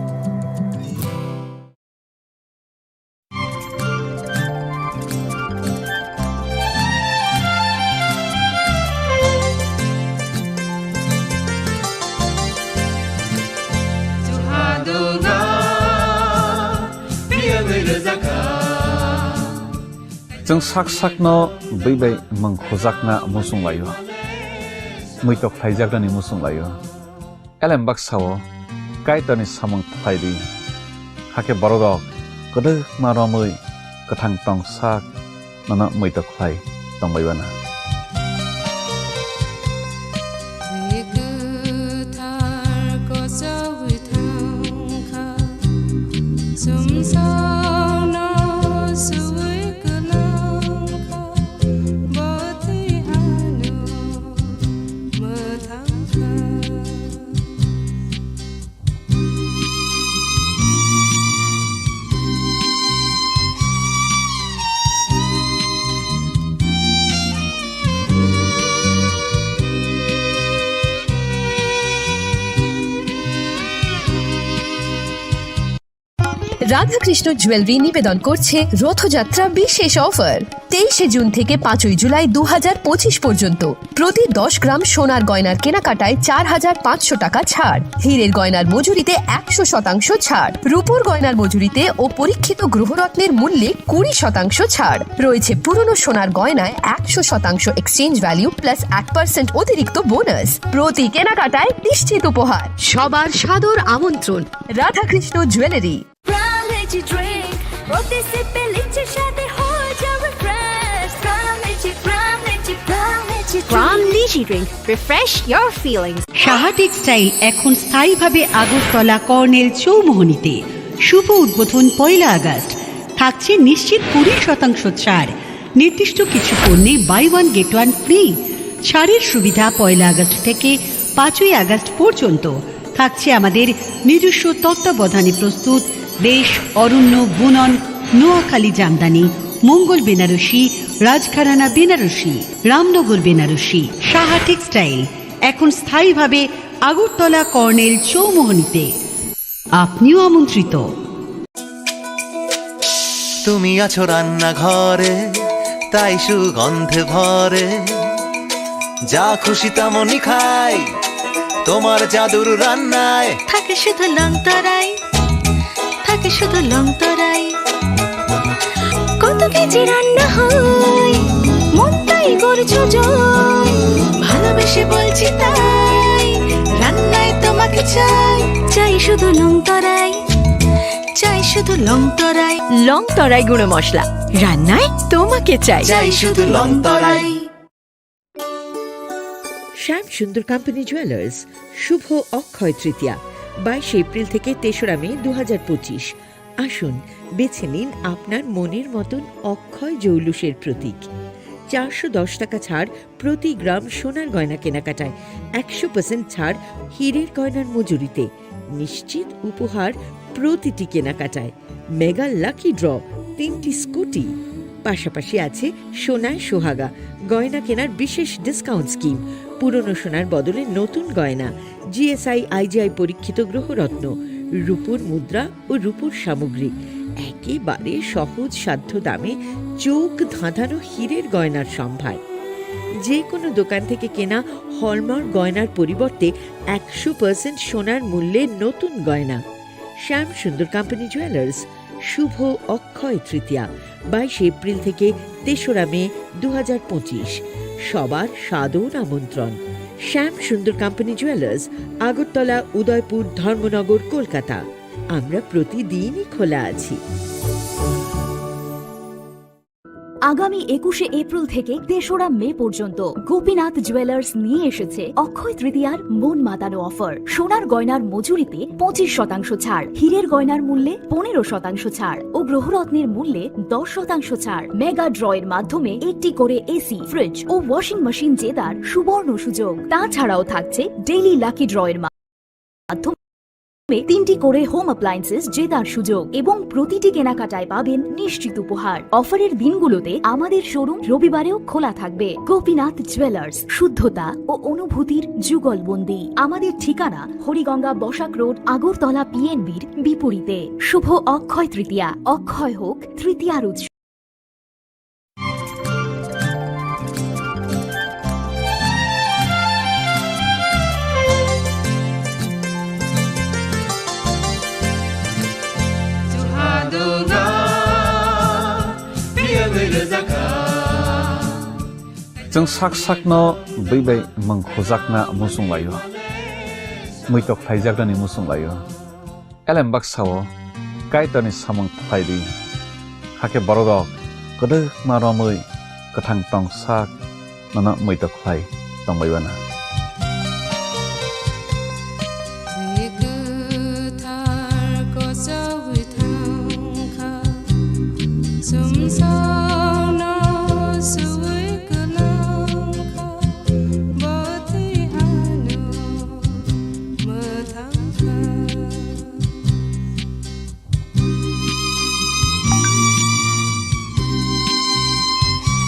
Chwng sak sakno bwi bai mwng khujakna muchung laio, muitok khlaijaknani muchung laio. Elem baksa-o Kaitorni samung khlai di, hakhe borok rok kwdwkma romwi kwthang tong sak nono muitok khlai tong bai bana. Radhakrishna jewellery নিবেদন করছে রথযাত্রা বিশেষ অফার। তেইশে জুন থেকে পাঁচই জুলাই দু হাজার পঁচিশ পর্যন্ত প্রতি দশ গ্রাম সোনার গয়নার কেনাকাটায় চার হাজার পাঁচশো টাকা ছাড়, হীরের গয়নার মজুরিতে একশো শতাংশ ছাড়, রূপোর গয়নার মজুরিতে ও পরীক্ষিত গ্রহরত্নের মূল্যে কুড়ি শতাংশ ছাড় রয়েছে। পুরনো সোনার গয়নায় একশো শতাংশ এক্সচেঞ্জ ভ্যালু প্লাস এক পার্সেন্ট অতিরিক্ত বোনাস। প্রতি কেনাকাটায় নিশ্চিত উপহার। সবার সাদর আমন্ত্রণ রাধাকৃষ্ণ জুয়েলারি। Energy drink, প্রতি সিপে লিচির সাথে হয়ে যাও refresh. Prime Energy, Prime Energy, Prime Energy drink। Prime Energy drink, refresh your feelings। Saha textile এখন স্থায়ীভাবে আগরতলা কর্নেল চৌমোহনীতে। শুভ উদ্বোধন পয়লা আগস্ট। থাকছে নিশ্চিত কুড়ি শতাংশ ছাড়। নির্দিষ্ট কিছু পণ্যে buy one get one free. ছাড়ের সুবিধা পয়লা আগস্ট থেকে পাঁচই আগস্ট পর্যন্ত। থাকছে আমাদের নিজস্ব তত্ত্বাবধানে প্রস্তুত দেশ অরণ্য বুনন নোয়াখালী জামদানি, মঙ্গল বেনারসি, রাজঘরানা বেনারসি, রামনগর বেনারসি, সাহা টেক্সটাইল এখন স্থায়ীভাবে আগরতলা কর্নেল চৌমুহনীতে। আপনিও আমন্ত্রিত। তুমি আছো রান্নাঘরে, তাই সুগন্ধে ভরে। যা খুশি তেমনই খাই, তোমার জাদুর রান্নায়। থাকে শুধু লং তরাই, থাকে শুধু লং তরাই। কত কেজি রান্না হয়, মনটাই করছো জয়। ভালোবেসে বলছি তাই, রান্নায় তোমাকে চাই। চাই শুধু লং তরাই, চাই শুধু লং তরাই। লং তরাই গুঁড়ো মশলা, রান্নায় তোমাকে চাই। চাই শুধু লং তরাই। শ্যাম সুন্দর কোম্পানি জুয়েলার্স, শুভ অক্ষয় তৃতীয়া, বাইশে এপ্রিল থেকে তেসরা মে দু হাজার পঁচিশ। আসুন, বেছে নিন আপনার মনের মতন অক্ষয় জৌলুসের প্রতীক। চারশো দশ টাকা ছাড় প্রতি গ্রাম সোনার গয়না কেনাকাটায়, একশো পার্সেন্ট ছাড় হীরের গয়নার মজুরিতে, নিশ্চিত উপহার প্রতিটি কেনাকাটায়, মেগা লাকি ড্র, তিনটি স্কুটি, পাশাপাশি আছে সোনায় সোহাগা, গয়না কেনার বিশেষ ডিসকাউন্ট স্কিম, পুরনো সোনার বদলে নতুন গয়না, জিএসআই আইজিআই পরীক্ষিত গ্রহরত্ন, রূপোর মুদ্রা ও রূপোর সামগ্রী, একেবারে সহজ সাধ্য দামে চোখ ধাঁধানো হীরের গয়নার সম্ভার। যে কোনো দোকান থেকে কেনা হলমার্ক গয়নার পরিবর্তে একশো পার্সেন্ট সোনার মূল্যে নতুন গয়না। শ্যাম সুন্দর কোম্পানি জুয়েলার্স, শুভ অক্ষয় তৃতীয়া, বাইশে এপ্রিল থেকে তেসরা মে দু হাজার পঁচিশ। সবার সাদর আমন্ত্রণ। শ্যাম সুন্দর কোম্পানি জুয়েলার্স, আগরতলা, উদয়পুর, ধর্মনগর, কলকাতা। আমরা প্রতিদিনই খোলা আছি। আগামী একুশে এপ্রিল থেকে তেসরা মে পর্যন্ত গোপীনাথ জুয়েলার্স নিয়ে এসেছে অক্ষয় তৃতীয়ার মন মাতানো অফার। সোনার গয়নার মজুরিতে পঁচিশ শতাংশ ছাড়, হীরের গয়নার মূল্যে পনেরো শতাংশ ছাড় ও গ্রহরত্নের মূল্যে দশ শতাংশ ছাড়। মেগা ড্রয়ের মাধ্যমে একটি করে এসি, ফ্রিজ ও ওয়াশিং মেশিন জেতার সুবর্ণ সুযোগ। তাছাড়াও থাকছে ডেইলি লাকি ড্রয়ের মাধ্যমে তিনটি করে হোম অ্যাপ্লায়েন্সেস জেতার সুযোগ এবং প্রতিটি কেনাকাটায় পাবেন নিশ্চিত উপহার। অফারের দিনগুলোতে আমাদের শোরুম রবিবারেও খোলা থাকবে। গোপীনাথ জুয়েলার্স, শুদ্ধতা ও অনুভূতির যুগলবন্দি। আমাদের ঠিকানা হরিগঙ্গা বসাক রোড, আগরতলা পিএনবির বিপরীতে। শুভ অক্ষয় তৃতীয়া, অক্ষয় হোক তৃতীয়ার উৎসব। Chwng sak sakno bwi bai mwng khujakna muchung laio, muitok khlaijaknani muchung laio. Elem baksa-o Kaitorni samung khlai di, hakhe bororok kwdwkma romwi kwthang tong sak nono muitok khlai tongbai uana. Twi kwthar kochogwi thangkha, sumsokno su-